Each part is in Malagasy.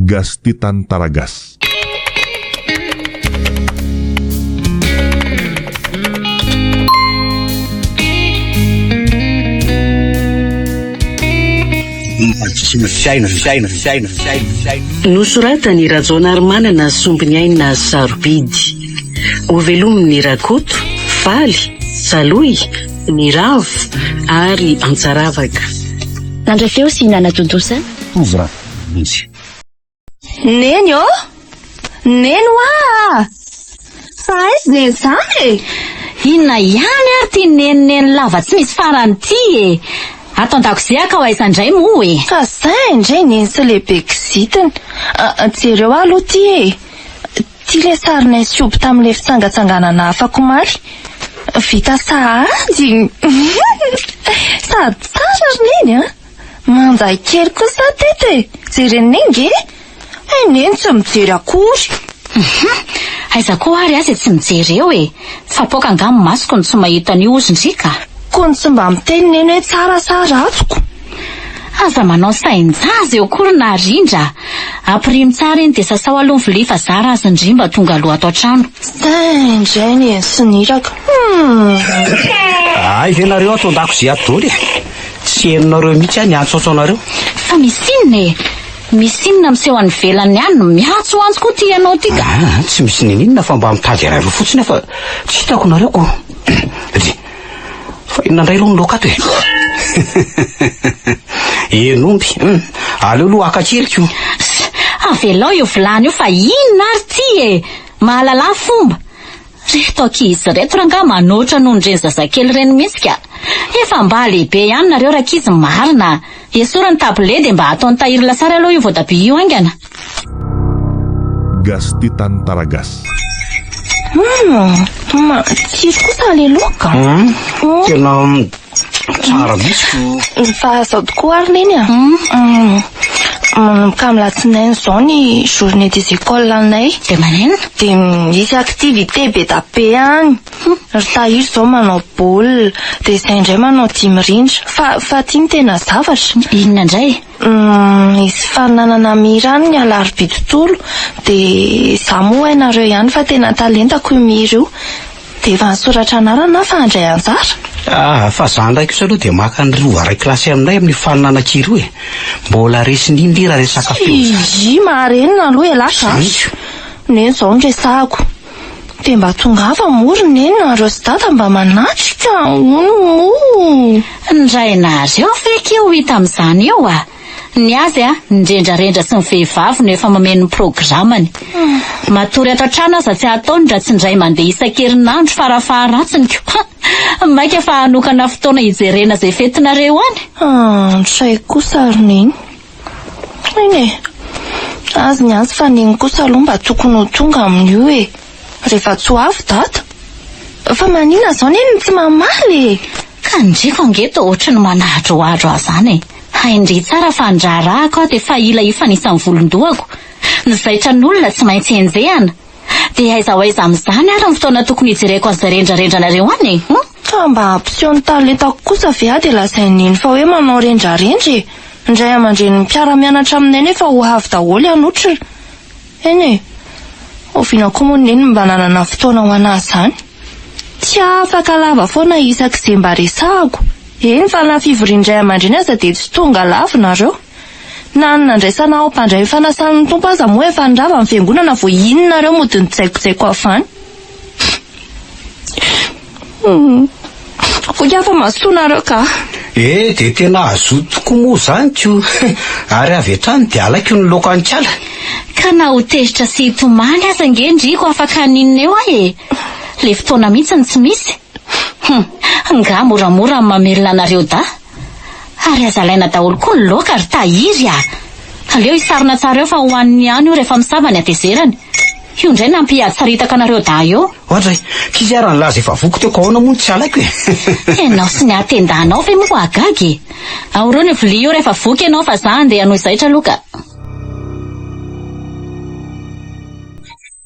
Gas Titan Taragas. Nosoratan'i Rajaonarimanana Sombiniaina Sarobidy. Hovelomin'i Rakoto, Faly, Salohy, Niravo ary Antsaravaka. Nandray feo sy nanatontosa. Tovo Rafamonjy. Neny ô! Neny hoa! Fa aiza Neny izany e? Inona ihany ary ity neny neny lava tsy misy farany ity e? Ato an-dakozia ka ho aiza indray moa e? Ka zay indray Neny sy le be kizitina. Jereo aloha ity e! Ity le sarinay sy Oby tamin'ilay fitsangatsanganana afakomaly. Vita sahady! Sady tsara ry Neny a! Manja kely kosa aho teto e! Jeren'i Neny nge! Hay Neny tsy mijery akory! Hum! Aiza koa ary aza tsy mijery eo e! Fa poaka angaha ny masoko no tsy mahita an'io ozy ndry ka! Koa ny tsy mba miteny Neny hoe tsara sa ratsiko? Aza manao sain-jaza eo koa ry Narindra a! Ampirimo tsara iny dia sasao aloha ny vilia fa zara azy ndry mba tonga aloha ato an-trano. Zay indray Neny sy Niraka! Hum! Hay ve nareo ato an-dakozia ato daholo e! Tsy henonareo mihitsy aho niantsoantso anareo. Fa misy inona e? Misy inona miseho any ivelany any no miantsoantso koa ity ianao ity ka? Ah, tsy misy ninininona fa mba mitady anareo fotsiny aho fa tsy hitako nareo ko. Ry, fa inona indray aloha ny laoka ato e? Hen'omby, hum, aleo aloha haka kely ko. Avelao io vilany io fa inona ary ity e? Mahalalà fomba. Reto ankizy reto rangaha manoatra noho ireny zazakely ireny mihitsy ka! Efa mba lehibe ihany nareo rankizy marina a! Esory ny tablé dia mba ataony tahiry lasary aloha io voatabia io haingana. Gas Titan Taragas. Hum, matsiro kosa le laoka. Hum, tena Tsara mihitsy ko. Fa izao tokoa ary Neny a. Manomboka amin'ny alatsinainy izao ny journée des écoles anay. Dia maninona? Dia misy activité be da be any. Ry Tahiry izao manao baolina, dia izay indray manao dihy mirindra. Fa fa ity no tena zavatra. Inona indray? Misy faninanana mihira any ny alarobia tontolo. Dia izaho moa hainareo ihany fa tena talentako io mihira io. Dia efa nisoratra anarana aho fa handray anjara. Ah, fa za ndray kosa aloha dia maka an'i Rova ray kilasy aminay amin'io faninanakira io e. Mbola resin'iny ry raha resaka feo izany. Ii, maharenina aloha ialahy ka. Zany ko. Neny izao no resahako. Dia mba tongava moa ry Neny nareo sy Dada mba manatrika hono moa. Ny rainareo ve kia ho hita amin'izany eo a? Ny azy a, ny rendrarendra sy ny vehivavy no efa mameno ny programany. Matory ato an-trano aza tsy ataony raha tsy indray mandeha isan-kerinandro farafaharatsiny ko. Maika fa hanokana fotoana hijerena izay fetinareo any. Andray kosa ry Neny. Eny e, azy ny azy fa Neny kosa aloha mba tokony ho tonga amin'io e. Rehefa tsy ho avy Dada. Fa maninona izao Neny no tsy mamaly e? Ka ndriko ange toa ohatry ny manadrohadro ahy izany e. Hain-dry tsara fa ny raharahako aho dia efa hila hifanisa ny volon-dohako. Ny zaitran'olona tsy maintsy enjehana. Dia aiza ho aiza amin'izany ary ny fotoana tokony hijereko an'izay rendrarendranareo any e? Hum? Fa mba hampiseho ny talentako kosa ve aho dia lazain'i Neny fa hoe manao rendrarendra e? Ny ray aman-drenin'ny mpiara-mianatra aminay nefa ho avy daholo hanotrona. Eny e! Oviana koa moa Neny mba nanana fotoana ho an'ahy izany? Tsy afaka lava foana isak'izay mba resahako. Eny fa na fivorian'ny ray aman-dreny aza dia tsy tonga lava nareo. Na ny nandraisana aho mpandray ny fanasan'ny Tompo aza moa efa nirava ny fiangonana vao iny nareo mody nijaikojaiko avy any. Voky aho fa mazotoa nareo ka. Eh dia tena hazoto tokoa moa izany ko! Ary avy hatrany dia alaiko ny laoka an-kala. Ka na ho tezitra sy hitomany aza ange ndry ko afaka haninona eo aho e! Le fotoana mihitsy no tsy misy. Hum! Nga moramora ny mamelona anareo dahy. Ary aza alaina daholo koa ny laoka ry Tahiry a! Aleo hisarona tsara eo fa hohaniny ihany io rehefa misava ny hatezerany. Io indray nampiady saritaka anareo dahy eo. Oadray, k'izy ary nilaza efa voky teo ka ahoana moa no tsy alaiko e? Ianao sy ny hatendanao ve moa hahagaga e? Ahorony io vilia io rehefa voky ianao fa za andeha hanohy zaitra aloha ka.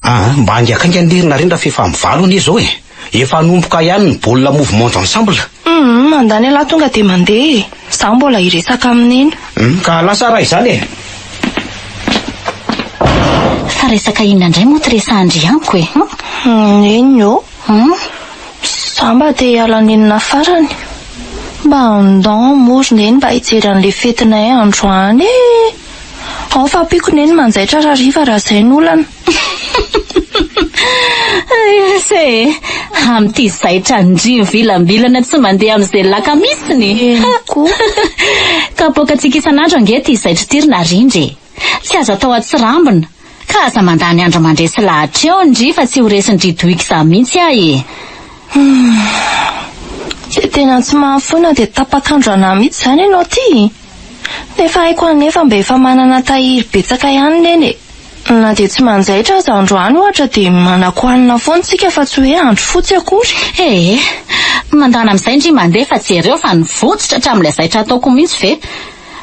Aa, mba haingakaingana lery nareo raha f'efa mivalo anie izao e! Efa hanomboka ihany ny baolina mouvement d'ensemble. Humm, mandany ialahy tonga dia mandeha e! Izaho mbola hiresaka amin'i Neny. Humm, ka lasa raha izany e! Fa resaka inona indray moa ty resahan-dry amiko e? Hum? Neny ô. Hum? Za mba te hiala nenina farany. Mba andao moa ry neny mba hijery an'le fetinay androany e! Ao fa ampiako neny manjaitra rahariva raha zay no olana. Asa e! Amin'ity zaitra ndry mivilambilana tsy mandeha amin'izay laka misiny. Eny koa. Kapoakantsika isan'andro ange ity zaitra ity ry Narindra e! Tsy azo atao atsirambina. Ka aza mandany andro mandresy lahatra eo ndry fa tsy ho resin-dry Dwikza mihitsy aho e! Humm. Dia tena tsy mahafoy na dia tapak'andro anah mihitsy izany ianao ity? Nefa haiko anefa mba efa manana tahiry betsaka ihany neny e! Na dia tsy manjaitra aza androany ohatra dia manan-kohanina foana isika fa tsy hoe andro fotsy akory. Ee, mandana amin'izay ndry mandeha fa jereo fa nivotsitra hatramin'ilay zaitra ataoko mihitsy ve?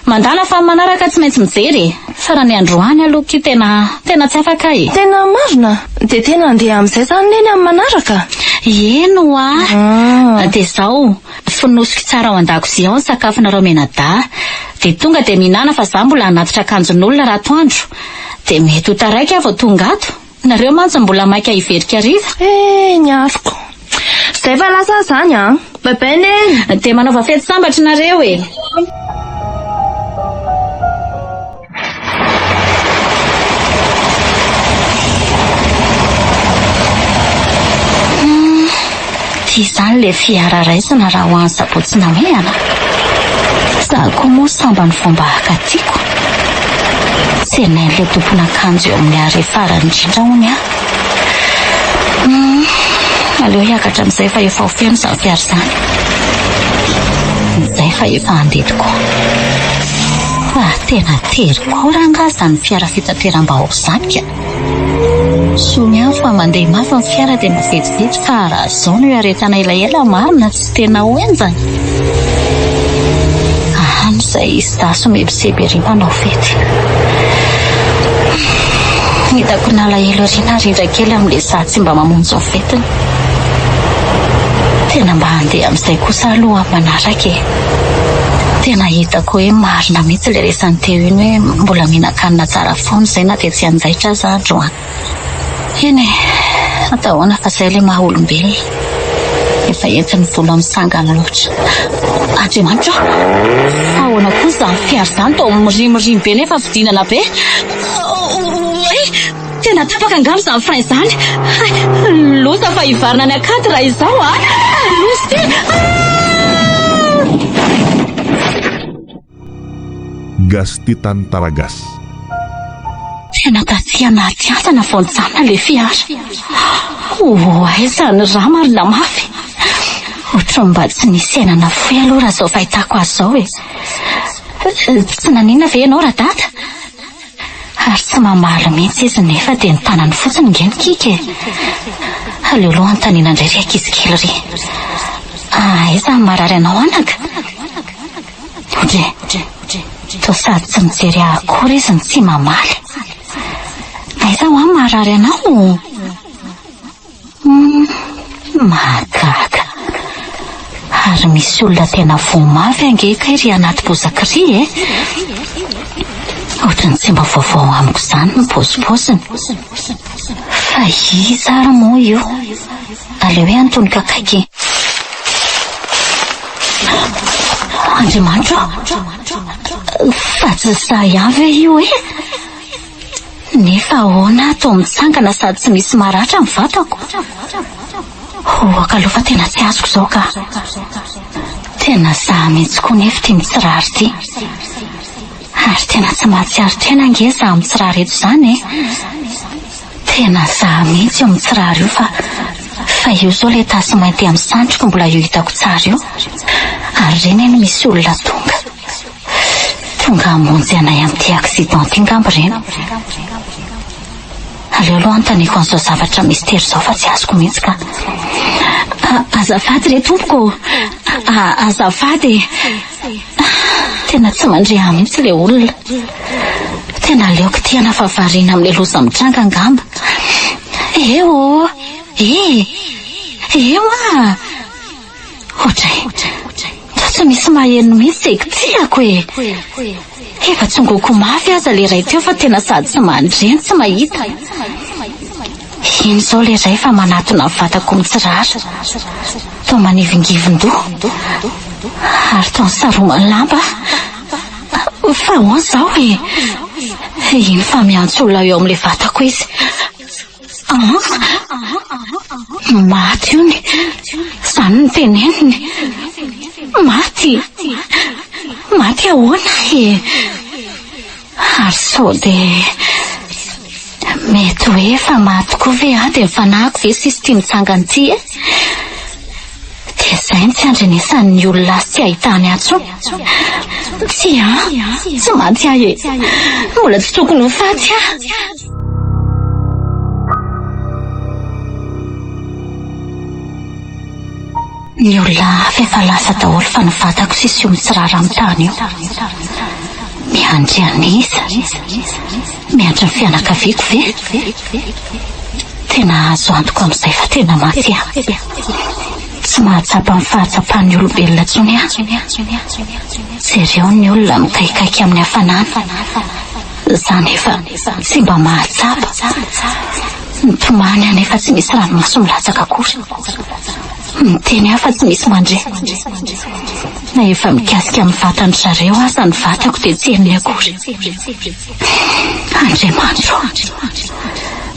Mandala fa ny manaraka tsy maintsy mijery e! Fa raha ny androany aloha ki tena tena tsy afaka e! Tena marina? Dia tena handeha amin'izay izany neny amin'ny manaraka? Eny hoa! Dia izao, fonosiko tsara ao an-dakozia ao ny sakafonareo mianadahy. Dia tonga dia mihinàna fa za mbola hanatitra akanjon'olona ratoandro. Dia mety ho taraiky aho vao tonga ato. Nareo mantsy mbola maika hiverika hariva. Eh, ny aroko. Zay fa lasa aho zany an. Bye bye Neny. Dia manaova fety sambatra nareo e. Ty izany le fiara raisina raha ho any Sabotsy Namehana. Za koa moa sambany vao mba haka tiako. Tsenain'ilay tompon'akanjo eo amin'ny arrêt farany indrindra hono aho. Hum, aleo hiakatra amin'izay fa efa ho feno izany fiara izany. Izay fa efa handeha tokoa. Fa tena tery koa rangaha izany fiara fitateram-bahoaka izany ka. Soa ihany fa mandeha mafy ny fiara dia mba vetivety fa raha izao no iaretana elaela marina tsy tena ho henjana. Any izay izaho somebiseby ery manao fety. Hitako nalahelo ery narindra kely amin'ilay izaho tsy mba mamonjy ny fetiny. Tena mba handeha amin'izay kosa aloha amin'ny manaraka e. Tena hitako hoe marina mihitsy ilay resany teo iny hoe mbola mihinan-kanina tsara foana izay na dia tsy hanjaitra aza androany. Eny e, atao ahoana fa izay ilay maha olombelona. Efa entin'ny vola misangana loatra. Andriamanitra ô! Fa ahoana koa izany fiara izany toa mirimorimo be nefa fidinana be? Oay! Tena tapaka angamba izany frein izany. Hay, loza fa hivarina any an-kady raha izao a! Loza ity! Ah! Gas Titan Taragas. Tena taty anaty hantsana vao nijanona ilay fiara. Oh, aiza ny rà marina mafy. Ohatran'ny mba tsy nisy aina nafoy aloha raha izao fahitako azy izao e. Tsy naninona ve ianao Radada? Ary tsy mamaly mihitsy izy nefa dia ny tanany fotsiny nge no kiaka e! Aleo aloha anontaniana indray ry ankizy kely ry. Aiza ny marary anao anaka? Ndry, toa sady tsy mijery ahy akory izy no tsy mamaly. Aiza hoa ny marary anao? Humm, mahagaga. Ary misy olona tena voa mafy ange kay ry anaty bozaka ry e! Ohatran'ny tsy mba vaovao amiko izany ny paozipaoziny. Fa iza ary moa io? Aleo hoe antoniko akaiky e. Andriamanitra ô! Fa tsy sahy ihany ve io e? Nefa ahoana aho toa mitsangana sady tsy misy maratra ny vatako? Hoaka aloha fa tena tsy azoko izao ka. Tena za mihitsy koa nefa ity mitsiraro ity. Ary tena tsy mahatsiaro tena ange za mitsiraro eto izany e. Tena za mihitsy io mitsiraro io fa fa io izao ilay tasy mainty amin'ny sandriko mbola io hitako tsara io. Ary ireny anie misy olona tonga. Tonga hamonjy anay amin'ity accident ity ngamba ireny. Aleo aloha anontaniako an'izao zavatra mistery izao fa tsy azoko mihitsy ka. Azafady re tompoko ô. Azafady e. Tena tsy mandre ahy mihitsy ilay olona. Tena aleoko tiana fa variana amin'ilay loza mitranga angamba. Eh ô! Eh! Eh oa! Ohatray. Toa tsy misy maheno mihitsy e, kitihako e. Efa tsongoiko mafy aza le ray teo fa tena sady tsy mandre no tsy mahita. Iny izao le ray fa manatona ny vatako mitsirara. Toa manivingivin-doha. Ary toa nisaroman'ny lamba. Fa ahoana izao e? Iny fa miantso olona eo amin'ilay vatako izy. Maty ony. Izany no teneniny. Maty. Maty ahoana e? Ary sao dia mety hoe efa maty koa ve aho dia ny fanahiko ve sisa ity mitsangana ity e? Dia izay no tsy andrenesan'ny olona azy tsy ahitany ahy intsony. Tsia, tsy maty aho e. Mbola tsy tokony ho faty aho. Ny olona hafa efa lasa daholo fa ny vatako sisa io mitsirara amin'ny tany io. Miandry an'iza? Miandry ny fianakaviako ve? Tena azo antoka amin'izay fa tena maty aho. Tsy mahatsapa ny fahatsapan'ny olombelona intsony aho. Jereo ny olona mikaikaika amin'ny hafanana. Za nefa tsy mba mahatsapa. Mitomany aho nefa tsy misy ranomaso milatsaka akory. Miteny aho fa tsy misy mandre. Na efa mikasika amin'ny vatan-dry zareo aza ny vatako dia tsy henony akory. Andriamanitro ô!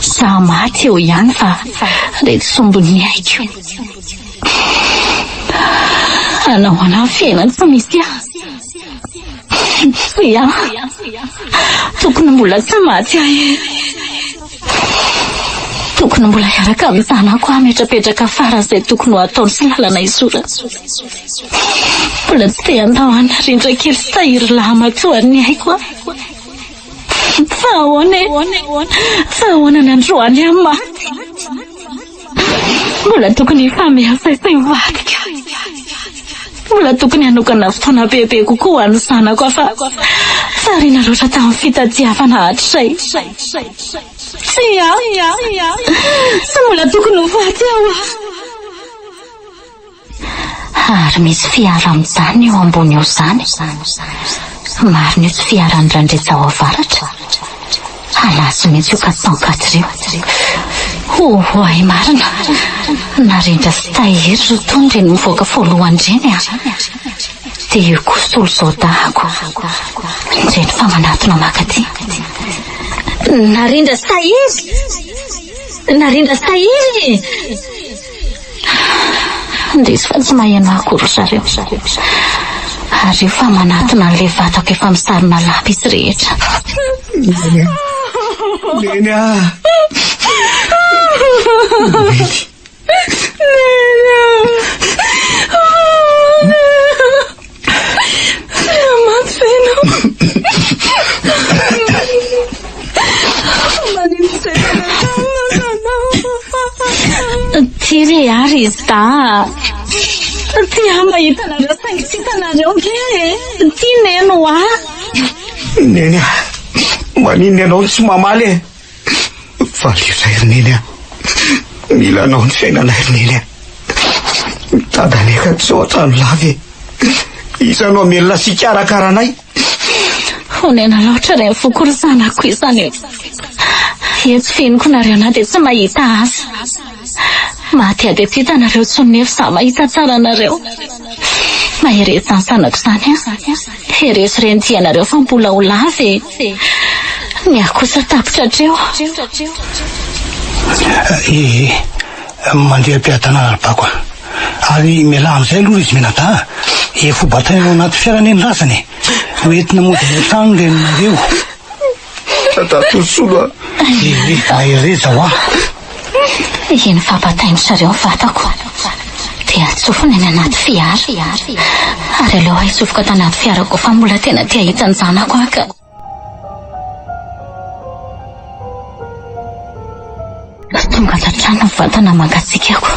Za maty eo ihany fa reto sombin'ny aiko. Hanao anà fiainana tsy misy ahy. Tsia, tokony mbola tsy maty aho e. Tokony mbola hiaraka amin'ny zanako aho hametrapetraka faran'izay tokony ho ataony sy lalana izorana. Mbola tsy te handao an'i Narindra kely sy Tahiry lahimatoan'ny aiko aho. Fa ahoana e? Fa ahoana ny androany aho maty? Mbola tokony hifamehy sy mivadika. Mbola tokony hanokana fotoana bebe kokoa ho an'ny zanako aho fa variana loatra tamin'ny fitadiavana hatrizay. Tsia, tsy mbola tokony ho faty aho. Ary misy fiara mijanona eo ambony eo izany. Marina io tsy fiaran'i Randreja ao avaratra. Halazo mihitsy io 404 io. Oay marina. Narindra sy Tahiry ry tony ireny mivoaka voalohany ireny a. Dia io koa solo zaodahako. Indreny fa manatona maka aty. Narindra sy Tahiry! Narindra sy Tahiry! Indrisy fa tsy maheno ahy akory ry zareo. Ary io fa manatona an'ilay vatako efa misarona lapa izy rehetra. Neny a! Neny a! Neny! Neny a! Tena maty ve ianao? Maninona Ty re ary izy da. Ty aho mahita anareo saingy tsy hitanareo nge e. Ty neny hoa. Neny a, maninona ianao no tsy mamaly e? Valio izay ry Neny a. Mila anao ny fiainanay ry Neny a. Dadanay ka tsy ao an-trano lava e. Iza no hamelona sy hikarakara anay? Honena loatra ireny foko ry zanako izany e. Etsy feniko nareo na dia tsy mahita aza. Maty ady tsy hitanareo intsony nefa izaho mahita tsara anareo. Mahereza izany zanako izany an. Herezo ireny dianareo fa mbola ho lava e. Ny ahy kosa tapitra hatreo. Ee, mandeha am-piadanana ry Bako a. Ary mialà amin'izay aloha ry izy mianadahy a. Efa ho bataina ao anaty fiara anie ny razana e. Ho entina mody any an-trano ny reninareo. Dadatoa Solo a. Ee, mahereza hoa. Iny fampatain-dry zareo ny vatako dia atsofony any anaty fiara. Ary aleo aho hitsofoka tanaty fiara koa fa mbola tena te hahita ny zanako aho ka. Tonga ato an-trano ny vatana mangatsiakako.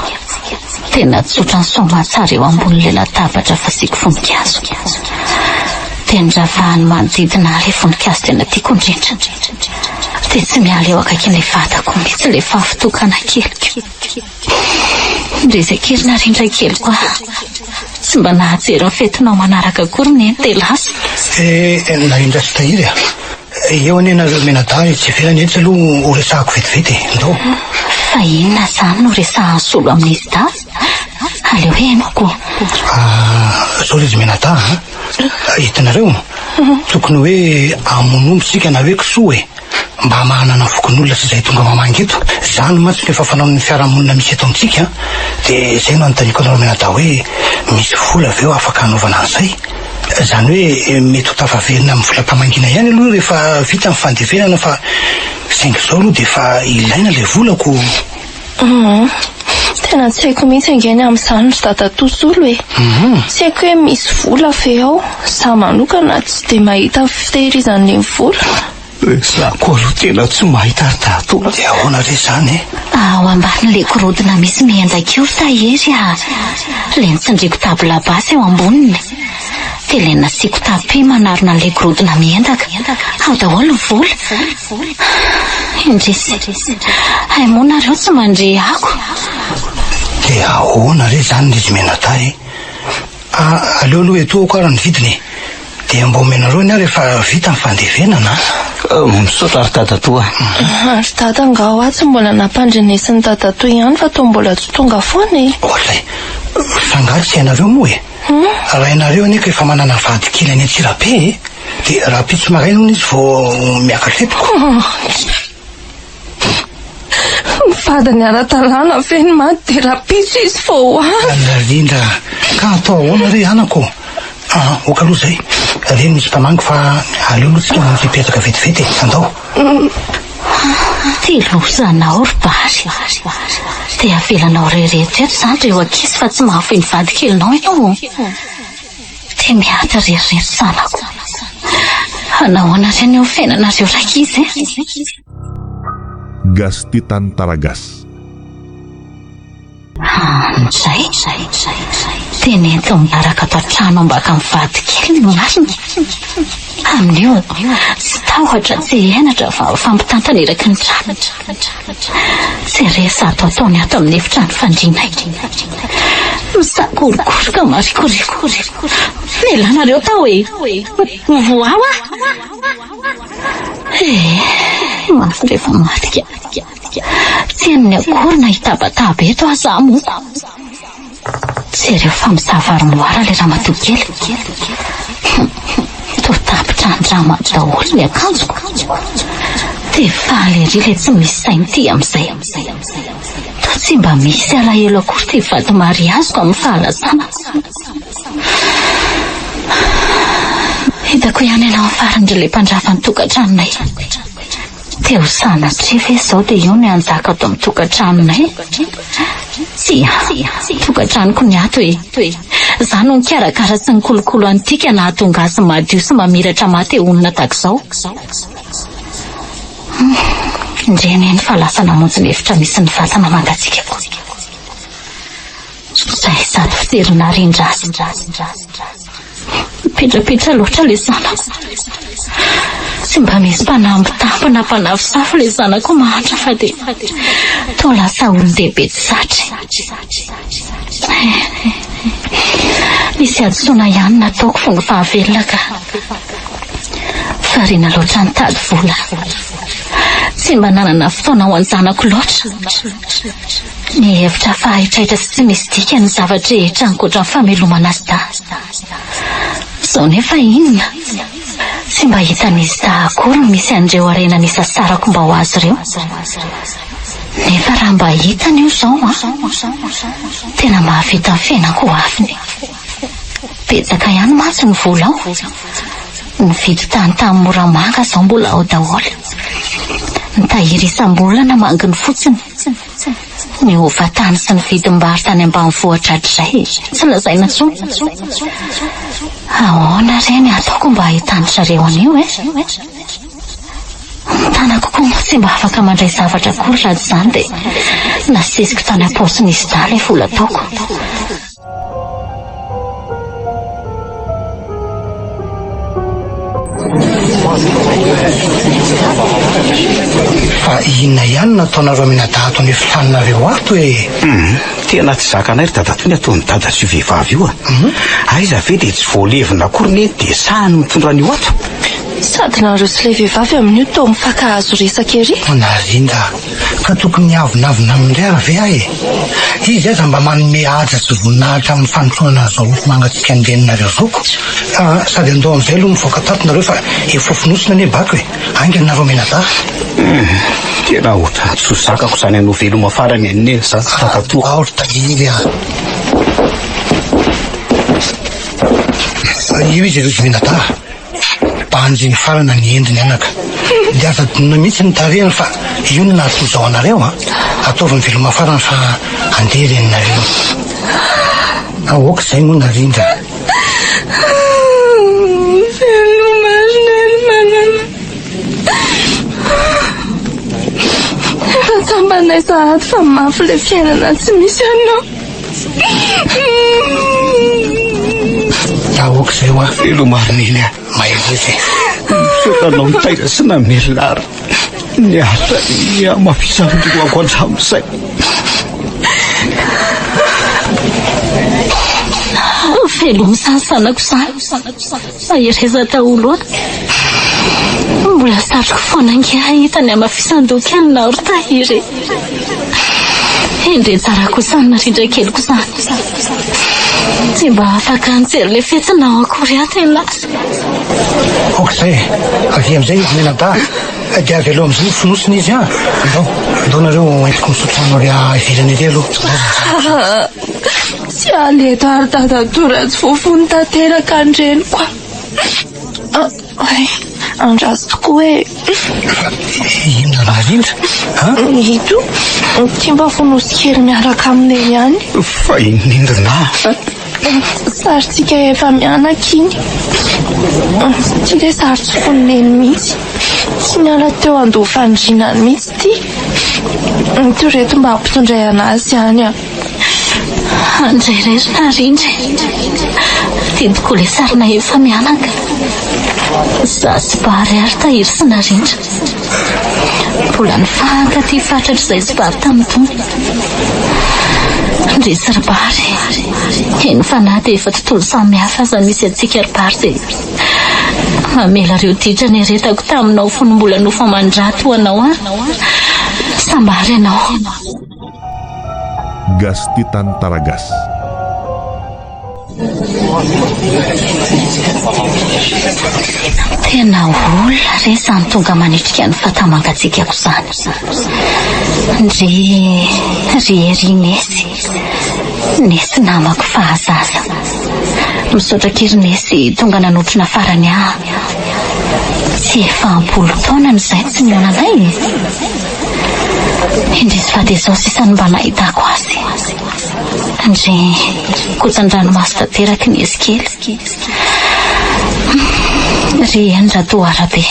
Tena tsotra ny soamantsara eo ambonin'ilay latabatra fasiako voninkazo. Dia noravahany manodidina ahy ilay voninkazo tena tiako indrindra. Dia tsy miala eo akaikin'ilay vatako mihitsy ilay fahafitokana keliko. Indrisy akia ry Narindra keliko ah. Tsy mba nahajery ny fetinao manaraka akory neny dia lasa. Eh, Narindra sy Tahiry a! Eo anie nareo mianadahy etsy ivelany etsy aloha ho resahako vetivety e! Ndao! Fa inona izany no resahan'i Solo amin'izy dahy? Aleo henoko. Ah, zao ry izy mianadahy a! Hitanareo? Tokony hoe hamono omby isika na hoe kisoa e! Mba hamahanana ny fokonolona sy izay tonga mamangy eto. Izany mantsy no efa fanaon'ny fiarahamonina misy eto amintsika an! Dia izay no anontaniako anareo mianadahy hoe misy vola ve eo afaka hanaovana an'izay? Izany hoe mety ho tafaverina amin'ny volam-pamangiana ihany aloha rehefa vita ny fandevenana fa saingy izao aloha dia efa ilaina ilay vola ko. Hum, tena tsy haiko mihitsy ange ny amin'izany ry dadatoa Solo e. Tsy haiko hoe misy vola ve ao, za manokana tsy dia mahita fitehirizan'ilay vola. Za koa aloha tena tsy mahita ry dadatoa. Dia ahoana re izany e? Ao ambanin'ilay gorodona misy miendaka io ry Tahiry a! Ilay nitsindriako table basse eo amboniny. Dia ilay nasiako tapis manarona an'ilay gorodona miendaka. Ao daholo ny vola. Indrisy. Hay moa nareo tsy mandre ako. Dia ahoana re izany ry izy mianadahy e? Aleo aloha etohako ary ny vidiny e. Dia mba omenareo ny ahy rehefa vita ny fandevenana a. Misaotra ry dadatoa a. Ry dada angaha hoa tsy mbola nampandrenesin'i dadatoa ihany fa toa mbola tsy tonga foana e. Oadray, fa angaha tsy hainareo moa e? Rainareo anie ka efa manana vady kely any Antsirabe e! Dia rahampitso maraina hono izy vao miakatra eto. Ny vadiny ara-dalàna ve ny maty dia rahampitso izy vao ho avy? Rindra, ka atao ahoana re anako? Ah, ok aloha izay. Reny misy mpamangy fa aleo aloha tsika mamonjy hipetraka vetivety e. Andao. Ty lozanao ry Bary. Dia avelanao irery eto eto izany ireo ankizy fa tsy mahafoy ny vadikelinao ianao. Dia miady irery ireto zanako. Hanahoana re ny ho fiainanareo rankizy e? Gas Titan Taragas. Amin'izay, dia nentiny miaraka ato an-trano ambaka amin'ny vadikely ny marina. Amin'io, tsy tahotra tsy henatra fa mifampitantana eraky ny trano. Tsy re zato ataony ato amin'ny efitrano fandrianay. Misakorokoroka marikoriko. Mialà nareo tao e! Voao aho! Eh, mafy rehefa maty ka. Tsy henony akory na hitabataba eto aza aho moa. Jereo fa misava armoire ilay ramatoa kely. Toa tapitra andrama daholo ny akanjoko. Dia faly ery ilay tsy misy saina ity amin'izay. Toa tsy mba misy alahelo akory ity vady mariaziko amin'ny fahalasana. Hitako ihany ianao farany ry ilay mpandrava ny tokantranonay. Te ho sanatria ve izao dia io no hanjaka ato amin'ny tokantranonay? Tsia, tokantranoko ny ato e. Izaho no nikarakara sy nikolokolo an'ity ka nahatonga azy madio sy mamiratra maha te honina tahaka izao. Indreny eny fa lasa namonjy ny efitra misy ny vatana mangatsiakako. Izay sady fijery narindra azy. Mipetrapetra loatra ilay zanako. Tsy mba misy mpanambitamby na mpanafosafo ilay zanako mahantra fa dia toa lasa olon-dehibe tsy satry. Nisy hadisoana ihany nataoko fony fahavelona ka. Variana loatra nitady vola. Tsy mba nanana fotoana ho an-janako loatra. Nihevitra fa haitraitra sy tsy misy dikany ny zava-drehetra ankoatra ny famelomana azy dahy. Izao nefa inona? Tsy mba hitan'izy dahy akory ny misy an'ireo harena nisasarako mba ho azy ireo. Nefa raha mba hitany io izao an! Tena mahavita ny fiainako ho aviny. Betsaka ihany mantsy ny vola ao. Nividy tany tany Moramanga izao mbola ao daholo. Ny tahiry isam-bolana manginy fotsiny. Ny hofan-tany sy ny vidim-bary tany ambanivohitra hatrizay tsy lazaina intsony. Ahoana re ny ataoko mba hahitan-dry zareo an'io e? Ny tanako koa moa tsy mba afaka mandray zavatra akory raha tsy izany dia nasesiko tany am-paosin'izy dahy ilay vola taoko. Fa Inona ihany no ataonareo mianadahy ato an'efitranonareo ato e? Hum, tena tsy zakanay ry dadatoa ny ataon'i dada sy io vehivavy io a. Aiza ve dia tsy voalevina akory neny dia sahiny mitondra an'io ato? Sady nareo sy ilay vehivavy amin'io toa mifankahazo resaka ery. Narinda, ka tokony hiavonavona amin'indray ary ve aho e? Izy aza mba manome haja sy voninahitra amin'ny fanompoana an'izao nofo mangatsiaka ny reninareo izao ko. Sady andao amin'izay aloha mivoaka tato nareo fa efa fonosina anie bako e. Haingana nareo mianadahy. Hum, tena ohatran'ny tsy ho zakako izany hanao veloma farany an'i Neny izany ry dadatoa. Ao ry Tahiry a. Io izy ry mianadahy. Banjiny farana ny endriny anaka. Dia aza adinona mihitsy ny tarehiny fa io no nahatoa izao anareo an. Ataovy ny veloma farany fa andeha reninareo. Aoka izay moa Narindra. Veloma ry Neny malala. Efa tsampanay sahady fa mafy ilay fiainana tsy misy anao. Aoka izay hoa. Veloma ry Neny a. Mahereza e. Misaotra anao nitaiza sy namelona ary niaritra ny hamafisan'ny lohako hatramin'izay. Veloma izany zanako izany. Mahereza daholo a. Mbola satriko foana ange hahita ny hamafisan-doha kelinao ry Tahiry e. Endrey tsara kosa ny narindra keliko izany. Tsy mba afaka nijery ilay fetinao akory aho tena lasa. Aoka izay e. Avia amin'izay izy mianadahy. Dia avelao amin'izay ho fonosina izy an. Andao, andao nareo entiko misotro rano avy ivelany ery aloha. Tsy aleto ary dadatoa raha tsy voafono tanteraka ny reniko a. Oay, andraso tokoa e. Fa inona Narindra a? Ito, ity mba fonosy kely miaraka aminay ihany. Fa inona a? Sarintsika efa mianaka iny. Ity ilay sary tsy fon'i Neny mihitsy. Tsy niala teo andoha fandrianany mihitsy ity. Ito ireto mba ampitondray an'azy ihany a. Andray re ry Narindra e. Tadidiko ilay sarinay efa mianaka. Izaho sy Bary ary Tahiry sy Narindra. Mbola nifankatia fatratra izay sy Bary tamin'itony. Ndrisy ry Bary. Eny fa na dia efa tontolo samihafa aza misy antsika ry Bary dia mamela ireo ditra nieretako taminao fony mbola nofo aman-dra toa anao aho. Sambary ianao. Gas Titan Taragas. Tena olona re izany tonga manitrika ny fata-mangatsiakako izany. Ndry ry ery Nesy. Nesy namako fahazaza. Misaotra akia ry Nesy tonga nanotrona farany ahy. Tsy efa am-polo taonany izay tsy nihaonanay e. Indrisy fa dia izao sisa no mba nahitako azy. Ndry, kotsan-dranomaso tanteraky ny izy kely. Ry eny Ratoarabe,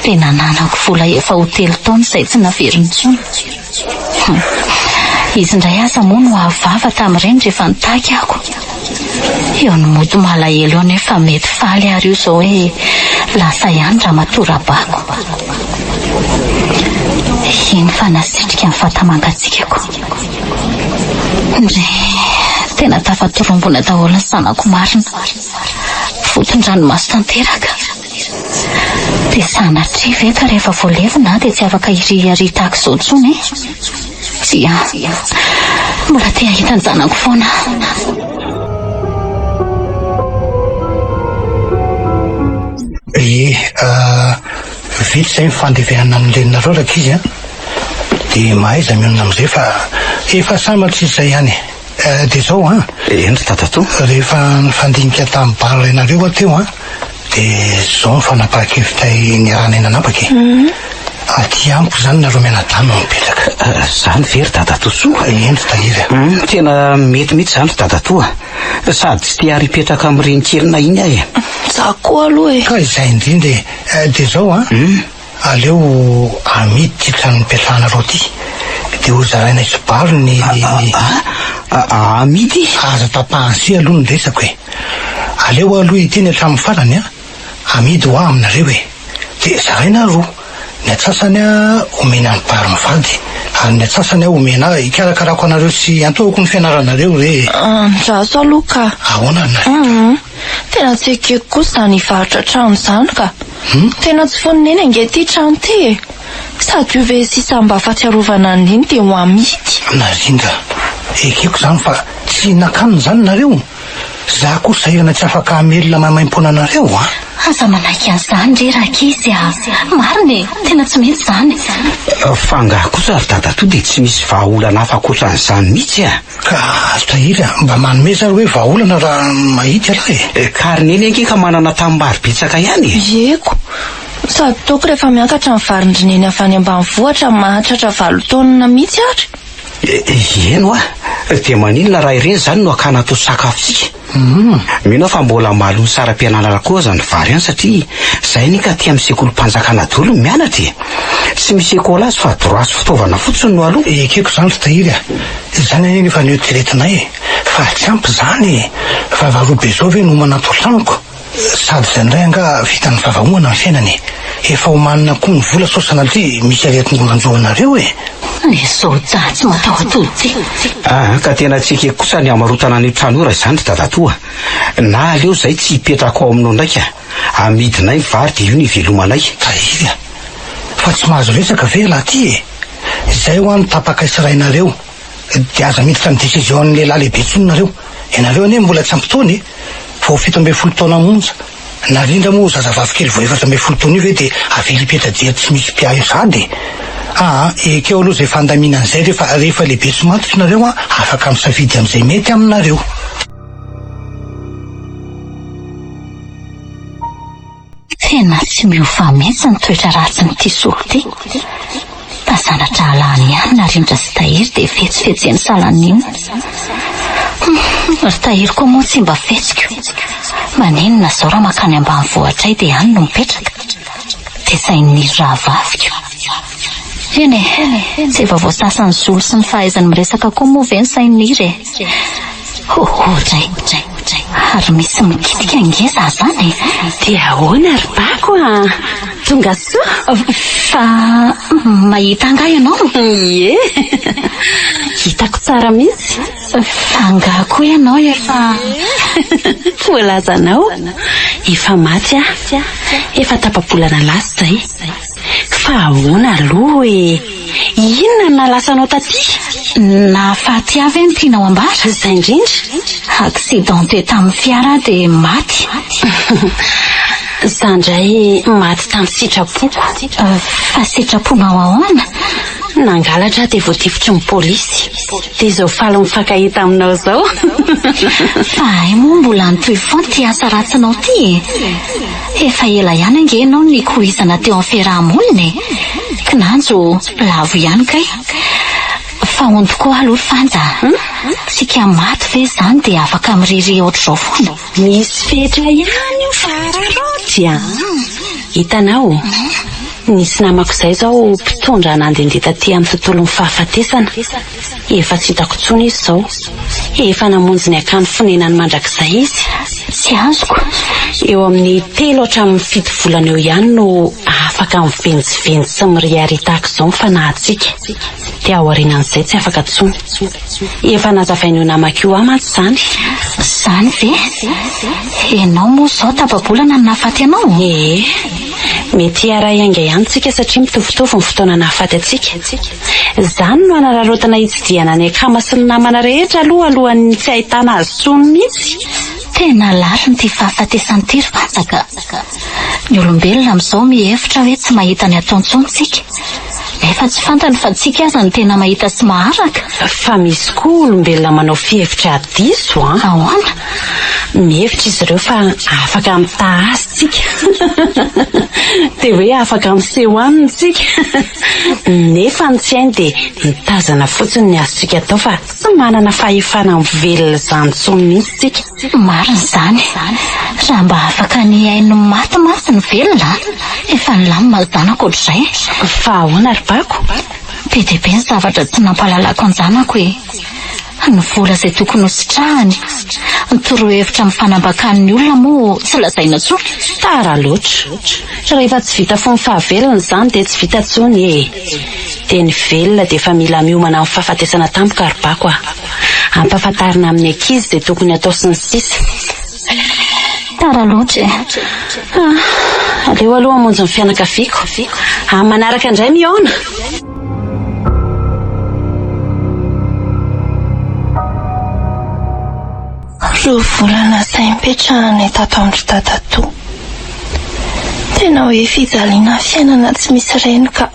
dia nananako vola efa ho telo taona izay tsy naveriny intsony. Izy indray aza moa no avo vava tamin'ireny rehefa nitaky aho. Eo ny mody malahelo eo nefa mety faly ary io izao hoe lasa ihany ramatoa Rabako. Iny fa nasitrika ny vata-mangatsiakako. Ndry, tena tafatorombona daholo ny zanako marina. Voton-dranomaso tanteraka. Dia sanatria ve ka rehefa voalevina dia tsy afaka hiriaria tahaka izao intsony e? Tsia, mbola te hahita ny zanako foana aho. Ie, vita izay ny fandevenana ny reninareo rankizy an! Dia mahaiza mionona amin'izay fa efa sambatra izy izay ihany e! Dia izao an! Eny ry dadatoa. Rehefa nifandinika tamin'ny Bary rainareo aho teo an, dia izao ny fanapahan-kevitray niarahanay nanapaka e! Aty amiko izany nareo mianadahy no mipetraka. Izany ve ry dadatoa soa? Eny ry Tahiry a! Tena mety mihitsy izany ry dadatoa a! Sady tsy te ary hipetraka amin'ireny kelina iny aho e! Za koa aloha e! Ka izay indrindra e! Dia izao an! Aleo amidy ity trano nipetrahanareo ity dia ho zaraina isibaro ny. Aa amidy? Aza tapahan'i se aloha ny resako e! Aleo aloha hiteny hatramin'ny farany an! Amidy hoa aminareo e! Dia zaraina roa! Ny atsasany omena an'i Bary mivady ary ny atsasany omena ahy hikarakarako anareo sy hiantohako ny fianaranareo re e! Andraso aloha ka! Ahoana ry Narindra? Hum! Tena tsy ekeko kosa izany hivarotra trano izany ka! Tena tsy fon'i Neny ange ity trano ity e! Sady io ve sisa mba fahatsiarovana an'i Neny dia ho amidy? Narindra, ekeko izany fa tsy hihinan-kanina izany nareo? Za koa sahirana tsy afaka hamelona maimaimpoana anareo a! Aza manaiky an'izany re rankizy a! Marina e! Tena tsy mety izany. Fa angaha kosa ry dadatoa dia tsy misy vahaolana hafa ankoatran'izany mihitsy a! Ka ry Tahiry a! Mba manomeza ary hoe vahaolana raha mahita ialahy e! Ka ry Neny ange ka manana tanimbary betsaka ihany e! Ieko! Sady toaka rehefa miakatra ny varin-dry Neny avy any ambanivohitra mahatratra valo taonina mihitsy ary. Eny hoa, dia maninona raha ireny izany no hakana atao sakafontsika? Mino aho fa mbola mahalony saram-pianarana koa aza ny vary any satria izahay anie ka aty amin'ny sekolim-panjakana daholo no mianatra e! Tsy misy écolage fa droit sy fitaovana fotsiny no aloa. Ekeko izany ry Tahiry a! Izany anie no efa noeritreretinay e! Fa tsy ampy izany e! Vava roa be izao ve no homana ato an-tranoko? Sady izay indray angaha vitan'ny vava homana ny fiainana e! Efa omanina koa ny vola sao sanatria misy aretina manjo anareo e! Ny soja tsy mataho-tody ty. Aa ka tena tsy ekeko kosa ny hamarotana an'io trano io raha izany ry dadatoa a! Na aleo izay tsy hipetraka ao aminao ndraika, amidinay ny vary dia io no ivelomanay. Tahiry a! Fa tsy mahazo resaka ve ialahy ty e? Izay hoa no tapakay sy rainareo. Dia aza miditra amin'ny décision an'ny lehilahy lehibe intsony nareo. Ianareo anie mbola tsy ampy taona e! Vao 17 taona monja. Narindra moa zazavavy kely vao 14 taona io ve dia avela hipetra-jery tsy misy mpiahy eo sahady e! Aa ekeo aloha izay fandaminana izay re fa rehefa lehibe sy matotra nareo an afaka misafidy amin'izay mety aminareo. Tena tsy miova mihitsy ny toetra ratsin'ity solo ity. Tazana-drahalahiny ihany Narindra sy Tahiry dia fetsifetseny salan'iny. Hum, ry Tahiry koa moa tsy mba fetsiko. Maninona izao raha mankany ambanivohitray dia any no mipetraka? Dia sain'ny rahavaviko. Eny e, tsy efa voasasan'ny zolo sy ny fahaizany miresaka koa moa ve ny sain'i Niry e? Oadray, ary misy mikitika ange za zany e! Dia ahoana ry Bako a? Tonga soa? Fa mahita angaha ianao? Ie, hitako tsara mihitsy. Fa angaha koa ianao efa. Voalazanao, efa maty aho, efa tapa-bolana lasa izay. Fa ahoana aloha e? Inona no nahalasa anao taty? Nahafaty ahy ve no tianao ambara? Izay indrindra. Accidenté tamin'ny fiara aho dia maty. Izaho indray maty tamin'ny sitrapoko. Fa sitraponao ahoana? Nangalatra aho dia voatifitry ny polisy. Dia izao faly mifankahita aminao izao. Fa hay moa mbola nitohy foana ity asa ratsinao ity e! Efa ela ihany ange ianao no nikoizana teo amin'ny fiaraha-monina e! Kinanjo lavo ihany kay. Fa hono tokoa aloha ry Fanja a! Tsika maty ve izany dia afaka miririha ohatr'izao foana? Misy fetra ihany io fa araraoty a! Hitanao? Nisy namako izay izao mpitondra nandehandeha taty amin'ny tontolon'ny fahafatesana. Efa tsy hitako intsony izy izao. Efa namonjy ny akany fonenany mandrakizay izy. Tsy azoko. Eo amin'ny telo hatramin'ny fito volana eo ihany no afaka mivenjivenjy sy miriaria tahaka izao ny fanahintsika. Dia aorianan'izay tsy afaka intsony. Efa nazavain'io namako io ahy mantsy izany. Izany ve? Ianao moa izao tapa-bolana no nahafaty anao? Ee. Mety hiara-hiainga ihany tsika satria mitovitovy ny fotoana nahafaty antsika. Izany no hanararaotana hitsidihana ny akama sy ny namana rehetra aloha alohan'ny tsy hahitana azy intsony mihitsy. Tena lalina ity fahafatesana ity ry Fanja ka! Ny olombelona amin'izao mihevitra hoe tsy mahita ny atao intsony tsika. Nefa tsy fantany fa tsika aza no tena mahita sy maharaka. Fa misy koa olombelona manao fihevitra diso an! Ahoana? Mihevitra izy ireo fa afaka mitaha azy tsika. Dia hoe afaka miseho aminy tsika. Nefa ny tsy hainy dia mitazana fotsiny ny azontsika atao fa tsy manana fahefana mivelona izany intsony mihitsy tsika. Marina izany. Raha mba afaka ny hihaino ny maty mantsy ny velona, efa nilamina ny zanako ohatr'izay. Fa ahoana ry Bako? Be dia be ny zavatra tsy nampahalalako an-janako e. Ny vola izay tokony ho sitrahany. Ny torohevitra amin'ny fanambakan'ny olona moa tsy lazaina intsony. Tara loatra. Rehefa tsy vita fony fahavelona izany dia tsy vita intsony e. Dia ny velona dia efa mila miomana amin'ny fahafatesana tampoka ry Bako a. Ampahafantarina amin'ny ankizy izay tokony hatao sy ny sisa. Tara loatra e. Ah, aleo aloha hamonjy ny fianakaviako. Amin'ny manaraka indray mihaona. Roa volana izay nipetrahanay tato amin-dry dadatoa. Tena hoe fijaliana fiainana tsy misy reny ka.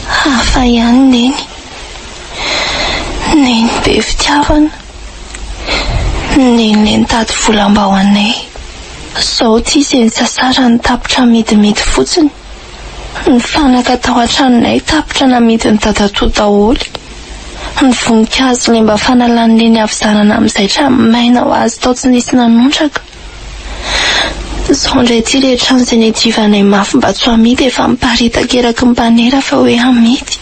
Hafa ihany Neny. Neny be fitiavana. Neny ilay nitady vola mba ho anay. Izao tsy izay nisasarany tapitra amidimidy fotsiny. Ny fanaka tao an-tranonay tapitra namidin'i dadatoa daholo. Ny voninkazo ilay mba fanalan'i Neny havizanana amin'izay trano maina ho azy tao tsy nisy nanondraka. Izao indray ity ilay trano izay niadivanay mafy mba tsy ho amidy efa miparitaka eraky ny mpanera fa hoe hamidy.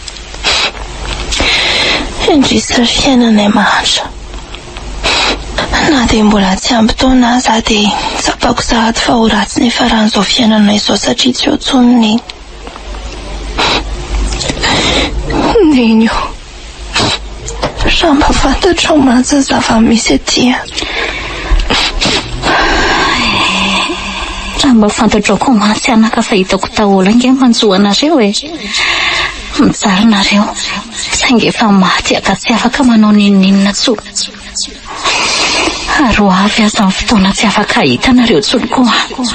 Indrisy ry fiainanay mahantra. Na dia mbola tsy ampy taona aza aho dia tsapako sahady fa ho ratsy ny hifaran'izao fiainana izao satria tsy eo intsony Neny. Neny ô, raha mba fantatrao mantsy ny zava-misy aty an. Raha mba fantatrao koa mantsy anaka fa hitako daholo ange ny manjo anareo e. Mijaly nareo, saingy efa maty aho ka tsy afaka manao n'inon'inona intsony. Ary ho avy aza ny fotoana tsy afaka hahita anareo intsony koa aho.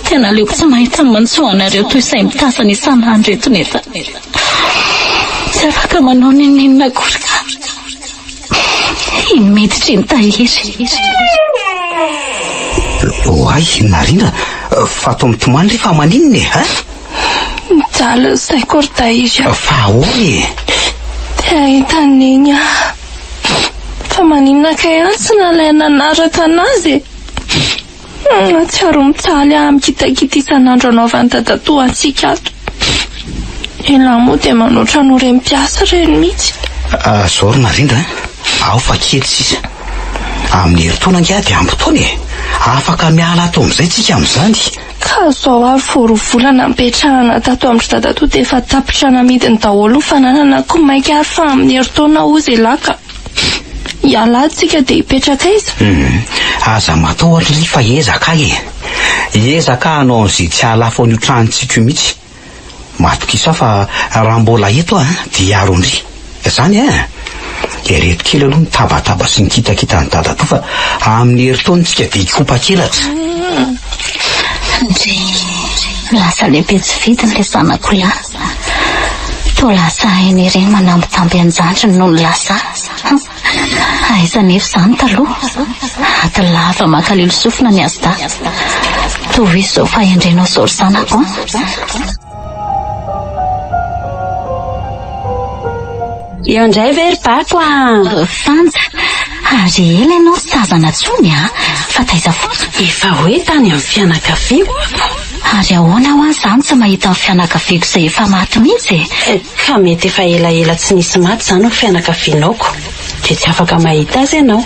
Tena aleoko tsy mahita ny manjo anareo toy izay mitazana isan'andro eto nefa tsy afaka manao n'inon'inona akory ka. Iny miditra iny Tahiry. Oay, Narindra, fa toa mitomany re fa maninona e, hein? Mijaly ny saiko ry Tahiry a. Fa ahoana e? Te hahita an'i Neny aho. Fa maninona kay aho tsy nalaina nanaraka anazy e? Mahatsiaro mijaly aho mikitakita isan'andro anaovan'i dadatoa antsika ato. Elah moa dia manoatra noho ireny mpiasa ireny mihitsy. Zao ry Narindra a, ao fa kely sisa. Amin'ny herintaona angaha dia ampy taona e. Afaka miala ato amin'izay tsika amin'izany. Ka zao ary vao roa volana nipetrahana tato amin-dry dadatoa dia efa tapitra namidiny daholo ny fananana ko mainka ary fa amin'ny herintaona hozy elah ka. Hiala ato tsika dia hipetraka aiza? Hum, aza matahotra ry fa hiezaka aho e. Hiezaka aho hanao an'izay tsy hahalafo an'io tranontsika io mihitsy. Matokisa aho fa raha mbola eto aho dia hiaro an-dry. Izany an! Ireto kely aloha ny tabataba sy ny kitakitan'i dadatoa fa amin'ny herintaona tsika dia hikopa-kelatra. Ndry, lasa lehibe tsy fidiny ilay zanako lahy. Toa lasa hainy ireny manambitamby an-jandriny nony lasa. Aiza anefa izany taloha? Ady lava mankalilo sofina ny azy dahy. Tohizo izao fahendrenao izao ry zanako an! Eo indray ve ry Bako a? Fanja, ary ela ianao tsy tazana intsony a! Fa taiza foana? Efa hoe tany amin'ny fianakaviako aho. Ary ahoana hoa izany tsy mahita ny fianakaviako izay efa maty mihitsy e? Ka mety efa elaela tsy nisy maty izany ny fianakavianao ko dia tsy afaka mahita azy ianao.